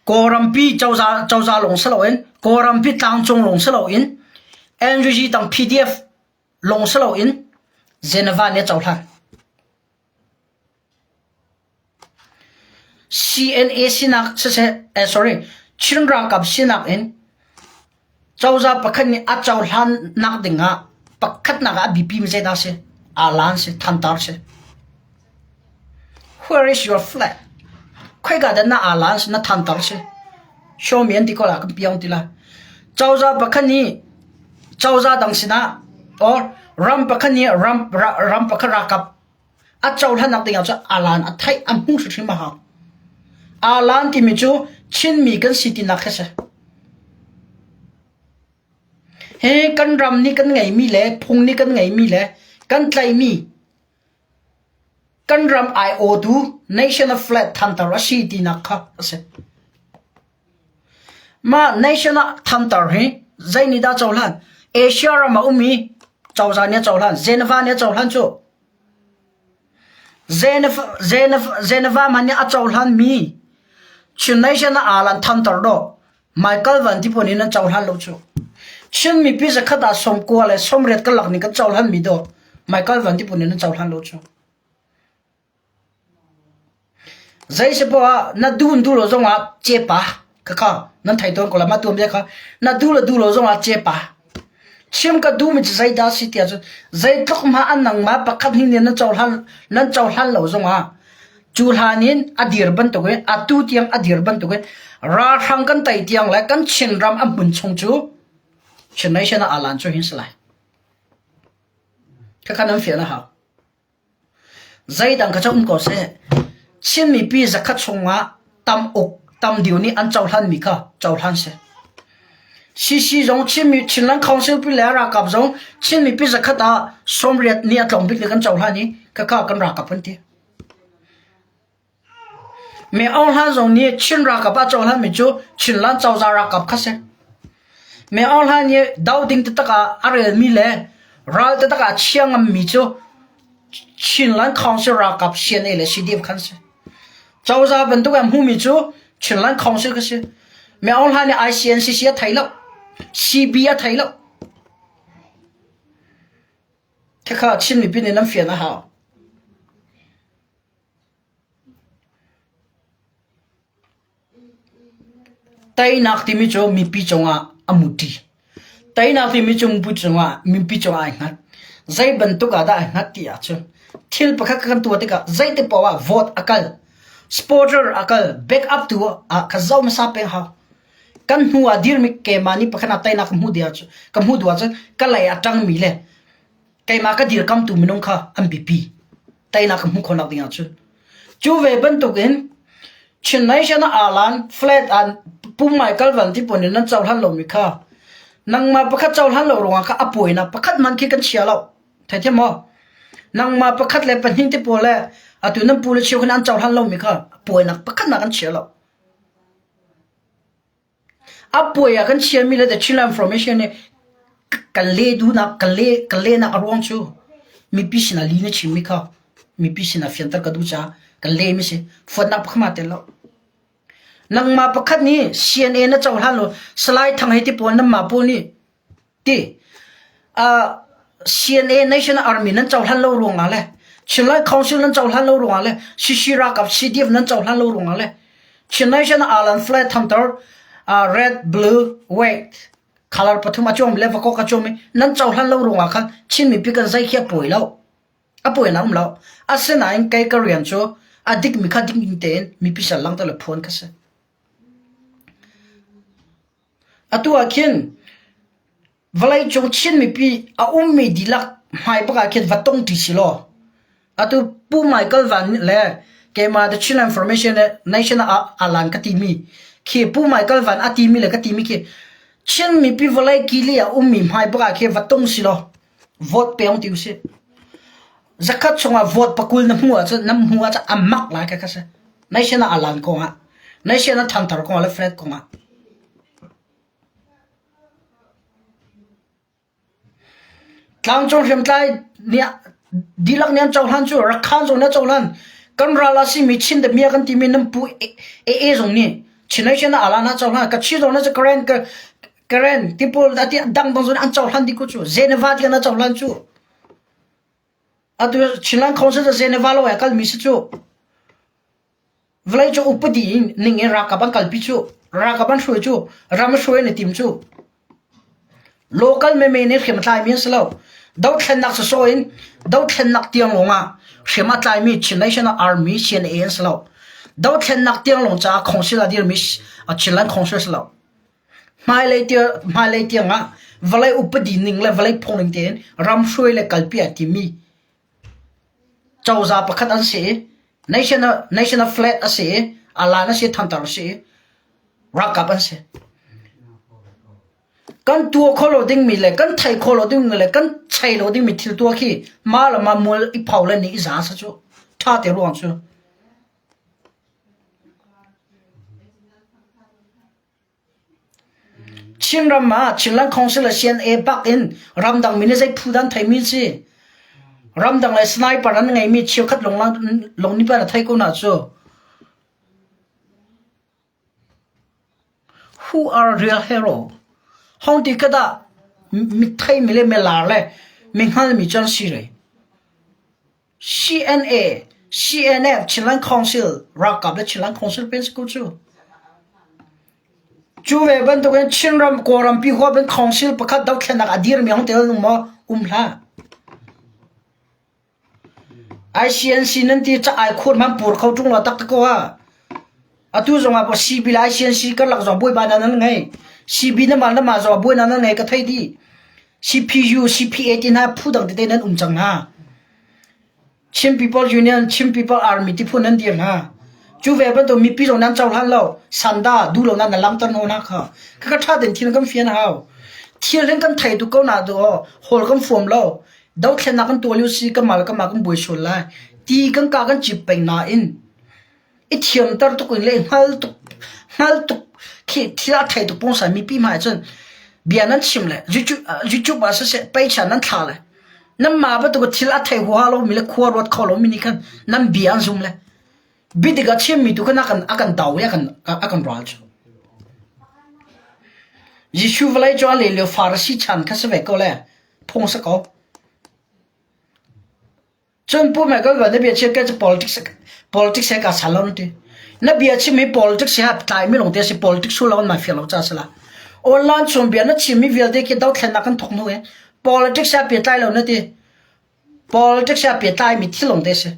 Kawlrampi cozah cozah lawng si loin Kawlrampi tlangcung lawng si loin NUG tang PDF lawng si loin Geneva nih a cohlan. CNA sinak siseh, eh sorry, Chin ralkap sinak in cozah pakhat nih a cohlannak dingah pakhatnak ah a biapi mi zeidah a si? Alan si, thantar si. Where is your flag? Khoika dah na alan si, na thantar si? Show me an ti ko la, kan piang ti la. Cozah pakhat nih cozah dang sinah or ram pakhat nih ram ram pakhat ralkap A cohlannak dingah cun alan a theih a hmuh hrimhrim a hau. Alan timi cu Chinmi kan si tinak khi si. Hi kan ram nih kan ngeimi le phung nih kan ngeimi le kan tlaihmi kan ram aiawtu national flag thantar a si tinak kha a si. Mah national thantar hi zei nih dah cohlan? Asia ram a ummi cozah nih a cohlan, Geneva nih a cohlan cu. Geneva hmanh nih a cohlanmi Chin nation ah aa lan thantar dawh. Michael Van ti pawl nih nan cohlan lo cu. Chin mipi zakhat ah 90 le 80 karlak nih kan cohlanmi dawh. Michael Van ti pawl nih nan cohlan lo cu. Zei si poah ah na duh in duh lo zongah cepa khakha nan thei tawn ko lai mah tuanbia kha na duh le duh lo zongah cepa chim ka duhmi cu zeidah a si tiah cun zeitluk hmah an nangmah pakhat hnih nih nan cohlan nan cohlan lo zongah cu hlan in a dir bantukin atu tiang a dir bantukin ralhrang kan tei tiang le kan Chinram a hmun chung cu Chin Nation ah alan cu hin si lai. Khakha nan fian a hau. Zeidang kha cu um ko seh, Chin mipi zakhat chungah tam uk tam deuh nih an cohlanmi kha cohlan seh. CC zong Chinmi Chinland Council pi le ralkap zong Chin mipi zakhat ah 80 nih a tlawm bik nih kan cohlan i khakha kan ralkap an ti. Me Aung Hlan zong nih Chin ralkap a cohlanmi cu Chinland cozah ralkap kha si. Me Aung Hlan nih do ding taktak ah a relmi le ral taktak ah a chia ngammi cu Chinland Council ralkap CNA le CDF khan si. Cozah bantuk an hmumi cu Chinland Council kha si. Me Aung Hlan nih ICNCC a thei lo. CB a thei lo. Khakha Chin mipi nih nan fian a hau. Teinak timi cu mipi cungah a muṭi. Teinak timi cu mipi cungah mipi cungah ai hngat. Zei bantuk ah dah ai hngat ti ahcun thil pakhat kan tuah tikah zeiti paoh ah vote a kal, supporter a kal, backup tu ah kha zoh hmasa peng hau. Kan hnu ah dirmi keimah nih pakhat ah teinak ka hmuh dih ahcun ka hmuh duh ahcun ka lei ah ṭangmi le keimah ka dirkamtu minung kha an biapi. Teinak ka hmuh khawhnak ding ahcun. Cu ve bantukin Chin Nation ah aalan flat an pumai kalvan ti pawl nih nan cohlan lomi kha nangmah pakhat cohlan lo ruangah kha a puainak pakhat man khi kan chia lo. Theithiam maw? Nangmah pakhat le pahnih te pawl le atu nan pu le cheu khan an cohlan lomi kha puainak pakhat nak an chia lo. A puai ah kan chiami le The Chinland Information nih kan leh duhnak kan leh kan lehnak a ruang cu mipi sinah li na chimmi kha mipi sinah fianter ka duh caah kan lehmi si. Fuatnak pakhat ma tel lo. Nangmah pakhat nih CNA na cohlan lo Salai Thang hei ti pawl nanmah pawl nih Ti CNA National Army nan cohlan lo ruangah le Chinlai Council nan cohlan lo ruangah le CC ralkap CDF nan cohlan lo ruangah le Chin Nation Alan Flag Hunter red blue white color pathum a cuang le vakok a cuang nan cohlan lo ruangah khan Chin mipi kan zei khi a pawi lo a pawi na um lo asinain kei ka rian cu a dik mi kha dik ning tein mipi sal lang te le phuan kha si Atu ah khin vawleicung Chin mipi a ummi dihlak hmai bak ah khin va tong ṭi silaw atu Pu Michael Van le keimah The Chin Information le Nation ah alan ka timi khi Pu Michael Van a timi le ka timi khi Chin mipi vawlei kili a ummi hmai bak ah khin va tong silaw vote pe ong ti usih. Zakhat chungah vote pakul na hmuh ahcun na hmuh ahcun a mak lai ka kha si. Nation ah alan kongah nation ah thantar kongah le flag kongah Tlangcung hriamtlai nih dihlak nih an cohlan cu Rakhan zong nih a cohlan. Kan ral a simi Chin the Mia kan timi nan pu AA zong nih Chin Nation ah alan a cohlan. Ka Chin zong nih Karen Karen tipul ati dang dang zong an cohlan dih ko cu. Geneva tiang a cohlan cu. Atu Chinland Council Geneva lo ai kalmi si cu. Vawleicung upadi ning in ralkap an kalpi cu, ralkap an hruai cu, ram hruai an i tim cu. Local meme nih hriam a tlaimi an si lo. Dothlennak sawsawh in dothlennak tiang lawng ah hriam a tlaimi Chin National Army CNA an si lo. Dothlennak tiang lawng caah khongsil a dirmi Chinland Council si lo. Hmailei hmailei tiang ah vawlei upadi ning le vawlei phung ning tein ram hruai le kalpi ai timi Cozah pakhat an si i national flag a si i alan a si i thantar a si i ralkap an si. Kan tuah khawh lo dingmi le kan theih khawh lo dingmi le kan chei lo dingmi thil tuah khi mah le mah mual i pho le nih i za sa cu ṭha te ruang cu. Chinram ah Chinland Council le CNA bak in ramdang mi nih zei phu dah an theimi an si. Ramdang le sniper an ngeimi cheukhat lung nih a thei ko na cu. Who are real hero? Hong ti ka dah mi theimi le mi lar le mi hngalmi cu an si rei. CNA, CNF, Chinland Council, ralkap le Chinland Council pen si ko cu. Cu ve bantukin Chinram Kawlrampi huap in Council pakhat dothlennak a dirmi hong tel nung maw? Um hlah. ICNC nan ti ca ai khur man pur kho ṭung lo tak ko ha. Atu zong ah CB le ICNC karlak zong buaibai nan nan ngei. CB na mal na mah zong buai nan nan ngei ka thei di. CPU, CPA ti hna phu dang tete nan um cang hna. Chin People Union, Chin People Army ti phu nan dir hna. Cu ve bantuk mipi zong nan cohlan lo. Sanda duh lo nan na langter no na kha. Ka ka tha den thil kan fian hau. Thil hin kan thei tu ko na du o hol kan fuam lo. Dothlennak kan tuah lio si kan mal kan ma kan buai sual lai. Ti kan ka kan cip peng nain. I thiamter tuk in le i hngal tuk hngal tuk khi thil a thei tuk pungsan mipi hmai cun bia nan chim le YouTube, YouTube ah siseh peicha nan thla le nan mah bantuk thil a thei huaha lomi le khua ruat kho lomi nih khan nan bia an zum le biadik a chimmi tu khan a kan a kan dau i a kan a kan ral cu. Jesuh vawlei cu a le lio Farasi chan kha si ve ko le phung si ko. Cun Pu Michael Van na bia chim cu politics politics he kaa sal lo na ti. Na bia chim hi politics he tlaimi lawng te a si politics sul lo an mai fiang lo ca a si la. Online chung bia na chimmi vialte khi dothlennak kan thawk hnu hi politics he pehtlai lo na ti. Politics he pehtlaimi thil lawng te a si.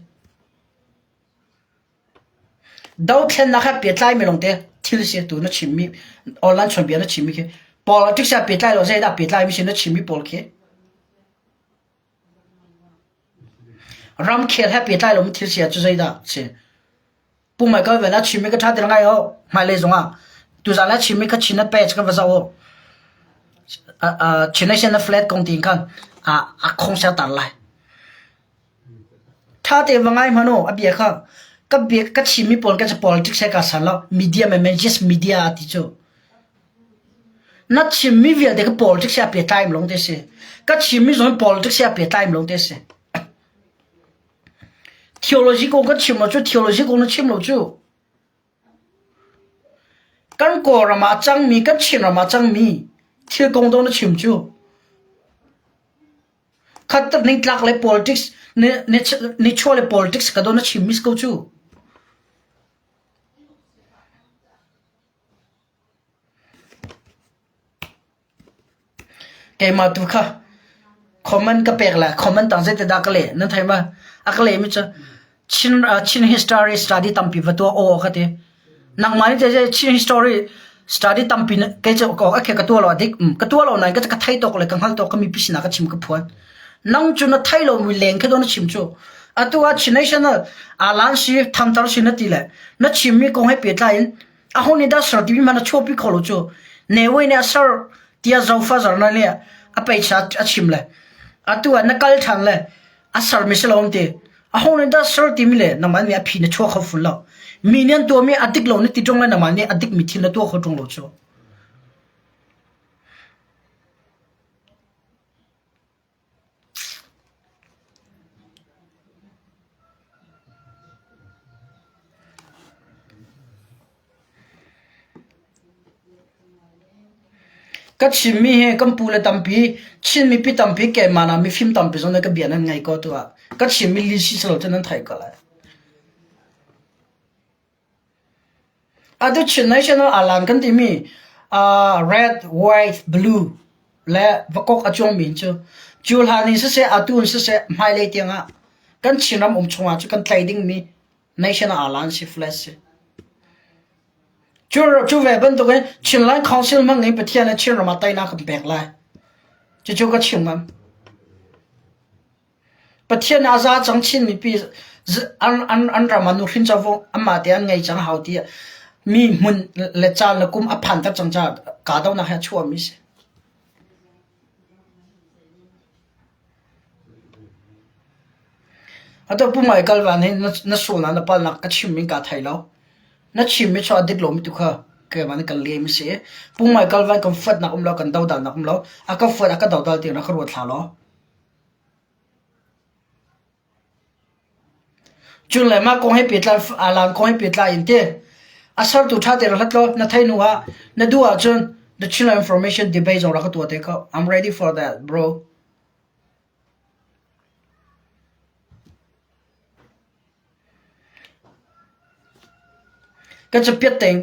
Dothlennak he pehtlaimi lawng te thil si tu na chimmi online chawnbia na chimmi khi politics he pehtlai lo zeidah pehtlaimi si na chimmi pawl khi. Ramkhel he pehtlai lomi thil si ah cu zeidah si? Pu Michael Van a chimmi ka ṭha ti ngai o. Hmailei zongah tuzaan a chimmi kha Chin na page ka va zoh u. Chin Nation na flat kong tiin khan a khong ser tar lai. Ṭha tein va ngai hmanh u a bia kha. Ka bia ka chimmi pawl ka politics he kaa san lo. Media men just media ti cu. Na chimmi vialte ka politics he a pehtlai lawng te si. Ka chimmi zong politics he a pehtlai lawng te si. Theology kong ka chim lo cu theology kong na chim lo cu. Kan Kawlram ah a cangmi, kan Chinram ah a cangmi thil kong dawh na chim cu. Khat ningtlak le politics, nichuah le politics ka dawh na chimmi si ko cu. Keimah tu kha comment ka pek le comment tang zeitindah ka leh nan thei ma? A ka lehmi cu Chin, Chin history study tampi va tuah aw ka ti. Nangmah nih teh Chin history study tampi kei cu ka ka tuah lo a dik. Ka tuah lo nain ka ka thei tawk le ka hngal tawk ka mipi sinah ka chim ka phuan. Nang cu na thei lomi leng kha do na chim cu. Atu ah Chin National alan si thamtar si na ti le na chimmi kong he pehtlai in Aho nih dah ser timi hmanh a chuahpi kho lo cu. Ne Win nih a ser tiah zofa zarna nih a peisa a chim le atu ah na kal ṭhan le a sermi si lo an ti. Aho nih dah ser timi le nangmah nih a phi na chuah kho fun lo. Mi nih an tuahmi a dik lo na ti ṭung le nangmah nih a dikmi thil na tuah kho ṭung lo cu. Ka chimmi hi kan pu le tampi, Chin mipi tampi keimah nak mifim tampi zong nih ka bia nan ngai ko tuah. Ka chimmi lih si selaw cu nan theih ko lai. Atu Chin National Alarm kan timi red, white, blue le vakok a cuangmi cu cu hlan in siseh atu in siseh hmailei tiangah kan Chinram um chungah cu kan tlai dingmi National Alarm si flag si. Cu, cu ve bantukin Chinland Council hmang in Pathian le Chinram ah teinak kan pek lai. Cucu ka chim ngam. Pathian nih a za cang Chin mipi an ram ah nuhrin covo anmah te an ngei cang hau tiah mi hmun le caan le kum a phanter cang caah kahdohnak hi a chuahmi a si. Atu Pu Michael Van hi na sualnak na palnak ka chim in kaa thei lo. Na chimmi cu a dik lomi tu kha keimah nih kan lem a si. Pu Michael Van kan fuatnak um lo, kan dodalnak um lo. A ka fuat, a ka dodal ti rak ka ruat hlah law. Cun le mah kong he pehtlai alan kong he pehtlai in ti a sertu ṭha tein rak hlat law na theih hnu ah na duh ahcun the Chinland information debate zong rak ka tuah te kho. I'm ready for that, bro. Ka cu piat tein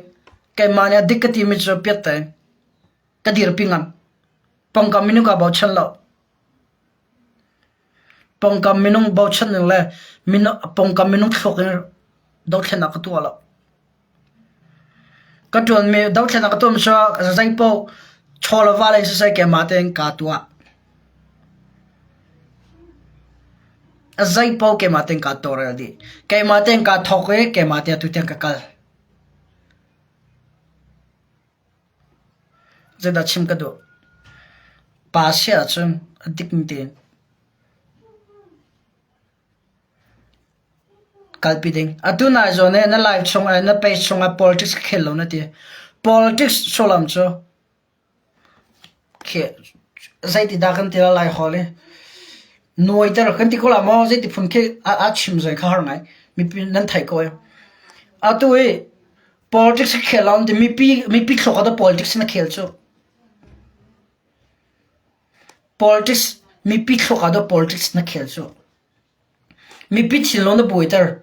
keimah nih a dik ka timi cu piat tein ka dirpi ngam. Pongkam minung kaa bochan lo. Pawngkam minung bochan ning le pawngkam minung thluak in dothlennak ka tuah lo. Ka ṭuanmi dothlennak ka tuahmi cu zeipaoh chaw le va lei siseh keimah tein kaa tuah. A zeipaoh keimah tein kaa tawlrel dih. Keimah tein kaa thawk i keimah tein atu tiang ka kal. Zeidah chim ka duh? Pa si ahcun a dikmi tein. Kalpi ding. Atu nai zawn i na live chung na page chungah politics ka khel lo na ti. Politics sullam cu zeiti dah kan ti la lai hawl i nuaiter kan ti ko la maw zeiti phun khi a chim zoi kha har ngai. Mipi nan theih ko. Atu i politics ka khel lo ti mipi mipi thluak ah politics na khel cu. Politics mipi thluak ah politics na khel cu. Mipi thinlung na buaiter.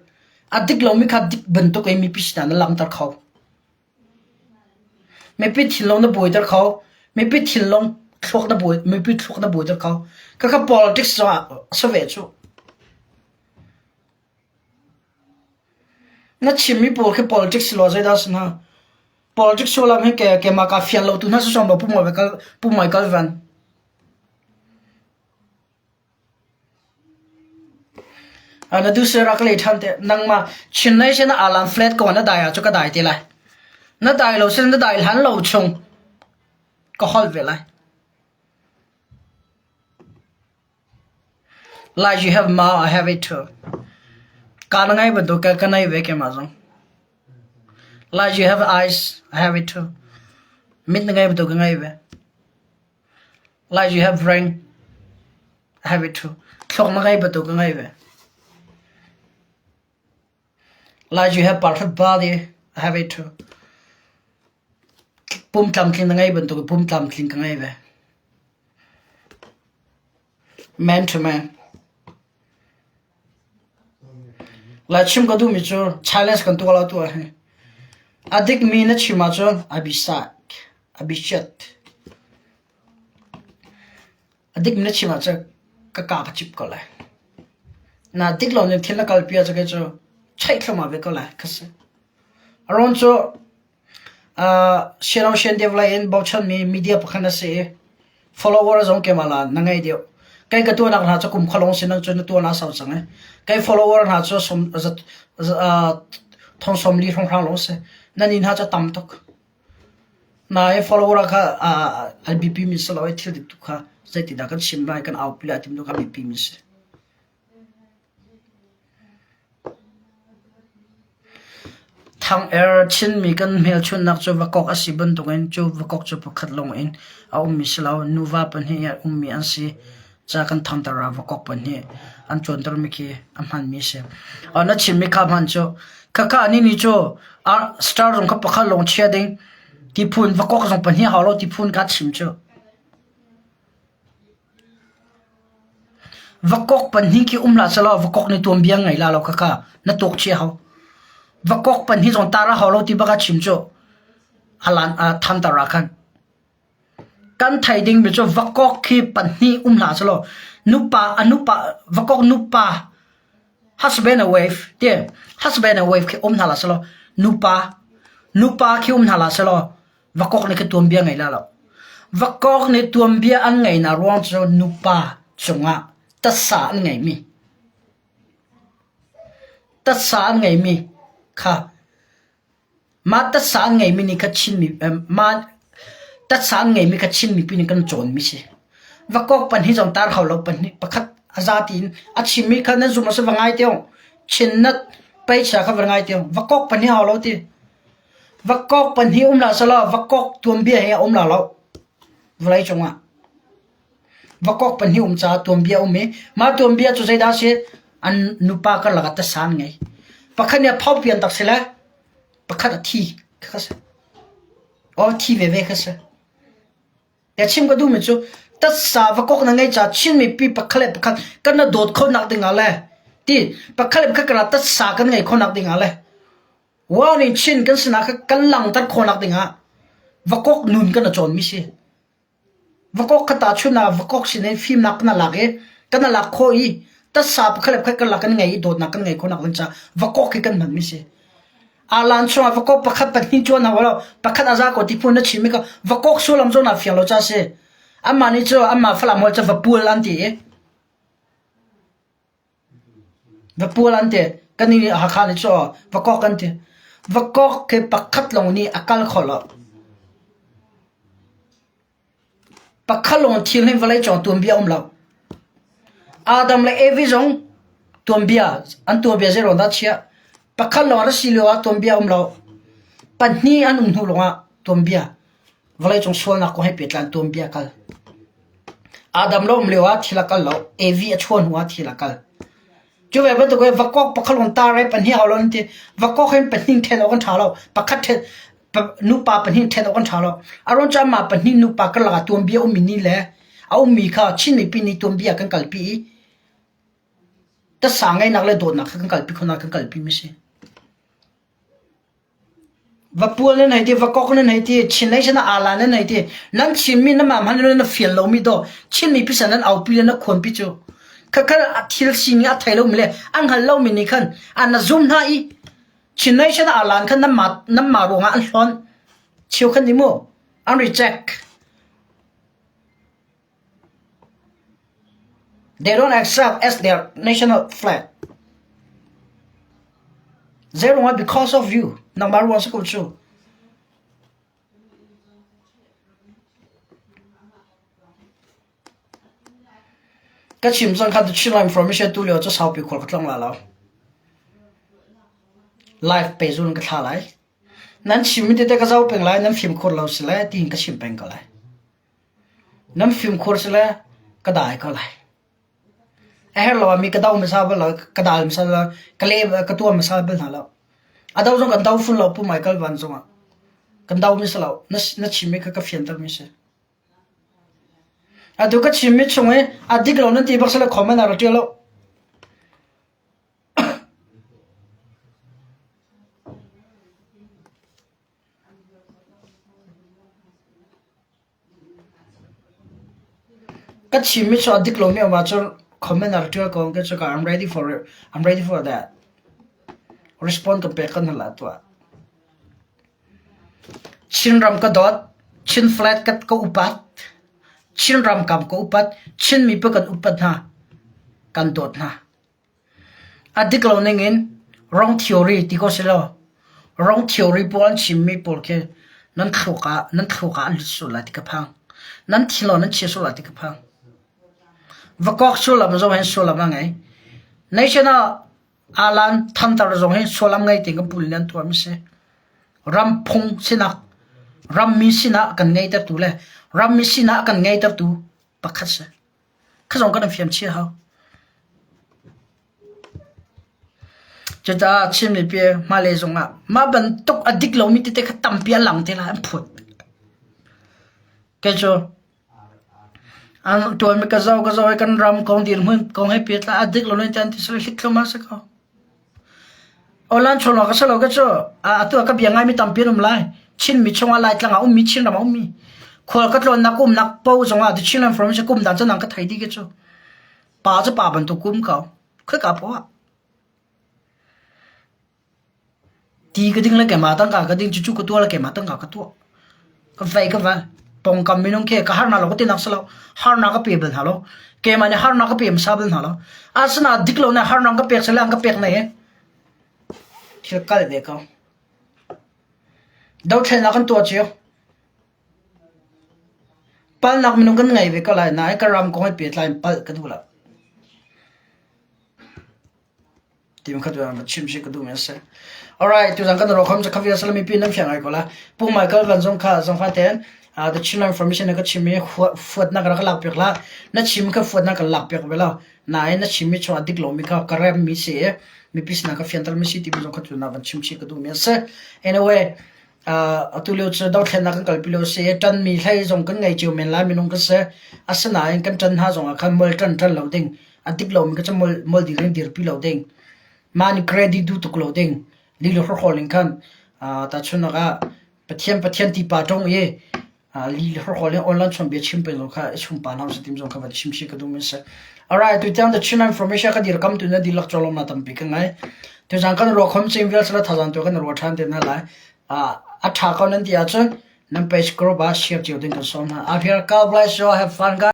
A dik lomi kha dik bantuk in mipi sinah na langhter kho. Mipi thinlung na buaiter kho. Mipi thinlung thluak na buai mipi thluak na buaiter kho. Khakha politics zongah a si ve cu. Na chimmi pawl khi politics si law zeidah a si hnga? Politics sullam hi ke keimah kaa fian lo tu hna si maw pu Michael Van. Na duh rak lei ṭhan te. Nangmah Chinlei sin ah alarm flat ko na dai ahcun ka dai te lai. Na dai lo sin na dai hlan lo chung ka holh ve lai. Like you have mouth, I have it too. Ka na ngai bantuk ka ka nei ve keimah zong. Like you have eyes, I have it too. Mit na ngei bantuk ka ngei ve. Like you have brain, I have it too. Thluak na ngei bantuk ka ngei ve. Like you have perfect body, I have it too. Pum tlamtling na ngei bantuk pum tlamtling ka ngei ve. Man to man. Lai chim ka duhmi cu challenge kan tuah lo tu ah hin. A dikmi na chim ahcun a bisak, a bichiat. A dikmi na chim ahcun ka ka ka cip ko lai. Na dik lo ning thil na kalpi ahcun kei cu cheih thluahmah ve ko lai ka si. A rawn cu Siano Sian lei in bochanmi media pakhat na si i follower zong keimah la na ngei deuh. Kei ka tuahnak hna cu kum kha lawng si nang cu na tuah na sau cang i. Kei follower hna cu som, thong 40 hrawnghrang lawng si. Nan inn hna cu tam tuk. Na i follower kha an biapi mi si lo i thil dik tu kha zeitindah kan chim lai kan aupi lai timi tu kha biapi mi si. Thang-er Chinmi kan hmelchunhnak cu vakok a si bantukin cu vakok cu pakhat lawngin a ummi si lo. Nuva pahnih a ummi an si ca kan thangter ah vakok pahnih an cuantermi khi a hmanmi a si. Na chimmi kha hman cu khakha ni ni cu star zong kha pakhat lawng chia ding tiphun vakok zong pahnih hau lo tiphun ka chim cu. Vakok pahnih khi um hlah sehlaw vakok nih tuanbia ngei la lo khakha na tuak chih a hau. Vakok pahnih zong tar a hau lo ti bak a chim cu a lan a thantar ah khan. Kan thei dingmi cu vakok khi pahnih um hlah sehlaw nupa a nupa vakok nupa husband and wife ti husband and wife khi um hna hlah sehlaw nupa nupa khi um hna hlah sehlaw Vakok nih ka tuanbia ngei la lo. Vakok nih tuanbia an ngeihnak ruang cu nupa cungah tasa an ngeimi tasa an ngeimi kha mah tasa an ngeimi nih kha Chinmi mah tasa an ngeimi kha Chin mipi nih kan cawnmi si. Vakok pan hi zong tar hau lo pan pakhat a za tiin a chimmi kha nan zum a si va ngai tiong Chin nat peicha kha va ngai tiong vakok pan hi hau lo ti. Vakok pahnih um hlah sehlaw vakok tuanbia hi a um la lo vawleicung ah. Vakok pahnih um caah tuanbia a um i mah tuanbia cu zeidah a si? An nupa karlak ah tasa an ngei. Pakhat nih a phopian tak si le pakhat a thi kha si. Aw thi veve kha si. Ya chim ka duhmi cu tasa vakok na ngei caah Chin mipi pakhat le pakhat kan na dawt khonak ding ah le ti pakhat le pakhat karah tasa kan ngei khonak ding ah le Wa nih Chin kan sinah kan langhter khawhnak dingah vakok nun kan cawnmi si. Vakok kha tahchunh ah vakok sin in fimnak kan lak i kan lak khawh i tasa pakhat le pakhat kan lak kan ngei i dawtnak kan ngei khawhnak ding caah vakok hi kan hmanmi si. Alan chungah vakok pakhat pahnih cuan hau lo pakhat a za ko ti phun na chimmi ka vakok sullam zawn ah fiang lo ca si. Amah nih cu amah Falam holh cu vapual an ti i Vapual an ti. Kan nih Hakha nih cu vakok an ti. Vakok khi pakhat lawng nih a kal kho lo. Pakhat lawng thil hi vawlei cung tuanbia um lo. Adam le Evi zong. Tuanbia an tuanbia zeiruang dah chiah? Pakhat lawng a si lio ah tuanbia um lo. Pahnih an um hnu lawngah tuanbia vawleicung sualnak kong he pehtlai in tuanbia kal. Adam lo um lio ah thil a kal lo. Evi a chuah hnu ah thil a kal. Cu ve bantuk in vakok pakhat lawng tar i pahnih hau lo an ti. Vakok hin pahnih ṭhen awk an ṭha lo. Pakhat ṭhen nupa pahnih ṭhen awk an ṭha lo. A ruang cu amah pahnih nupa karlak ah tuanbia ummi ni le a ummi kha Chin mipi nih tuanbia kan kalpi i tasa ngeihnak le dawtnak kha kan kalpi khawhnak kan kalpi mi si. Vapual nan hei ti, vakok nan hei ti, Chin lei sin ah aa nan hei ti. Nan Chinmi nan mah hmanh na fial lomi dawh Chinmi pisa nan aupi le na khuanpi cu. Khakha thil sining a thei lomi le a hngal lomi nih khan an na zum hna i Chin nation ah aa khan nanmah nanmah ruangah an hlonh. Cheu khan ni mu an reject. They don't accept as their national flag. Zeiruangah because of you nangmah ruang si ko cu. Ka chim cang kha Chin information tu lio cu saupi khual ka tlong la lo. Live pe zun ka thla lai. Nan chim tete ka zau peng lai nan fimkhur lo si le tiin ka chim peng ko lai. Nan fimkhur si le ka dai ko lai. A herh lo ah mi ka do hmasa bal lo, ka dal hmasa lo, ka le ka tuah hmasa bal hna lo. A do zong kan do fun lo Pu Michael Van zongah. Kan do mi si lo. Na, na chimmi kha ka fianter mi si. Atu ka chimmi chung i a dik lo nan ti bak si le comment ah ra ṭial lo. Ka chimmi cu a dik lomi a um ahcun comment ah ra ṭial ko. Kei cu I'm ready for it. I'm ready for that. Respond kan pek kan hal ah tuah. Chinram ka dawt. Chin flag ka, ka upat. Chinram kam ka upat. Chin mipi kan upat hna. Kan dawt hna. A dik lo ningin wrong theory ti ko selaw wrong theory pawl an chimmi pawl khi nan thluak ah nan thluak ah an lut sual lai ti ka phang. Nan thi law nan chia sual lai ti ka phang. Vakok sullam zong hin sullam a ngei. National alan thantar zong hi sullam ngei ti kan pul nan tuah mi si. Ram phung sinak rammi sinah kan ngeitertu le rammi sinah kan ngeitertu pakhat si. Kha zong kan in fiam chih a hau. Cucaah Chin mipi hmailei zongah mah bantuk a dik lomi tete kha tampi a lang te lai an phut. Kei cu an tuanmi ka zoh ka zoh i kan ram kong dirhmun kong he pehtlai a dik lo ne tiah an ti sila hlik thluahmah a si ko. Online chawlawk a si lo ka cu atu ah ka bia ngaimi tampi an um lai. Chinmi chungah Laitlang ah ummi Chinram ah ummi khual ka tlawnnak umnak po zongah The Chinland Forum kum dan cu nang ka thei dih ka cu. Pa cu pa bantuk kum ko. Khoika poah ah. Ti ka ding le keimah tangka ka ding cucu ka tuah le keimah tangka ka tuah. Ka vei ka val. Pongkam minung khi ka harnak lo ka tinak si lo. Harnak ka pe bal hna lo. Keimah nih harnak ka pe hmasa bal hna lo. Asina dik lo na harnak ka pek sile an ka pek na he. Thil kal ve ko. Dothlennak kan tuah cio. Palnak minung kan ngei ve ko lai nain ka ram kong he pehtlai in palh ka duh lo. Tim khat va chim si ka duh mi a si. Alright, tuzan kan ro khom cha khavia salami pi nan fiang ai ko la. Pu Michael van zong kha zong fa ten the Chinland information na ka chim i fuat na ka lak piak la. Na chim kha fuat na ka lak piak ve lo. Nain na chim mi chung a dik lo mi kha ka rem mi si i mipi sinah ka fianter mi si ti mi zong kha tu na van chim chih ka duh mi a si. Anyway, atu lio cu dothlennak kan kalpi lio si i ṭan mi hlei zong kan ngei cio men lai minung kan si. Asinain kan ṭan hna zong ah khan mol ṭan ṭan lo ding. A dik lomi kha cu mol mol dir in dirpi lo ding. Mah nih credit duh tuk lo ding. Lilu hrawhrawl in khan tahchunhnak ah Pathian Pathian ti pa ṭung i li le hrawhrawl in online chawnbia chim peng zong kha i chum pa hna usih tim zong kha van chim chih ka duhmi a si. Alright, tutan the Chin information ka dirkam tu na dihlak cawlawmnak tampi ka ngei. Tuzaan kan ruah khom cing vial sala thazang tu kan ruah ṭhan te hna lai. A ṭha ko nan ti ahcun nan page group ah share cio ding kan sawm hna. After God bless you. Have fun guys.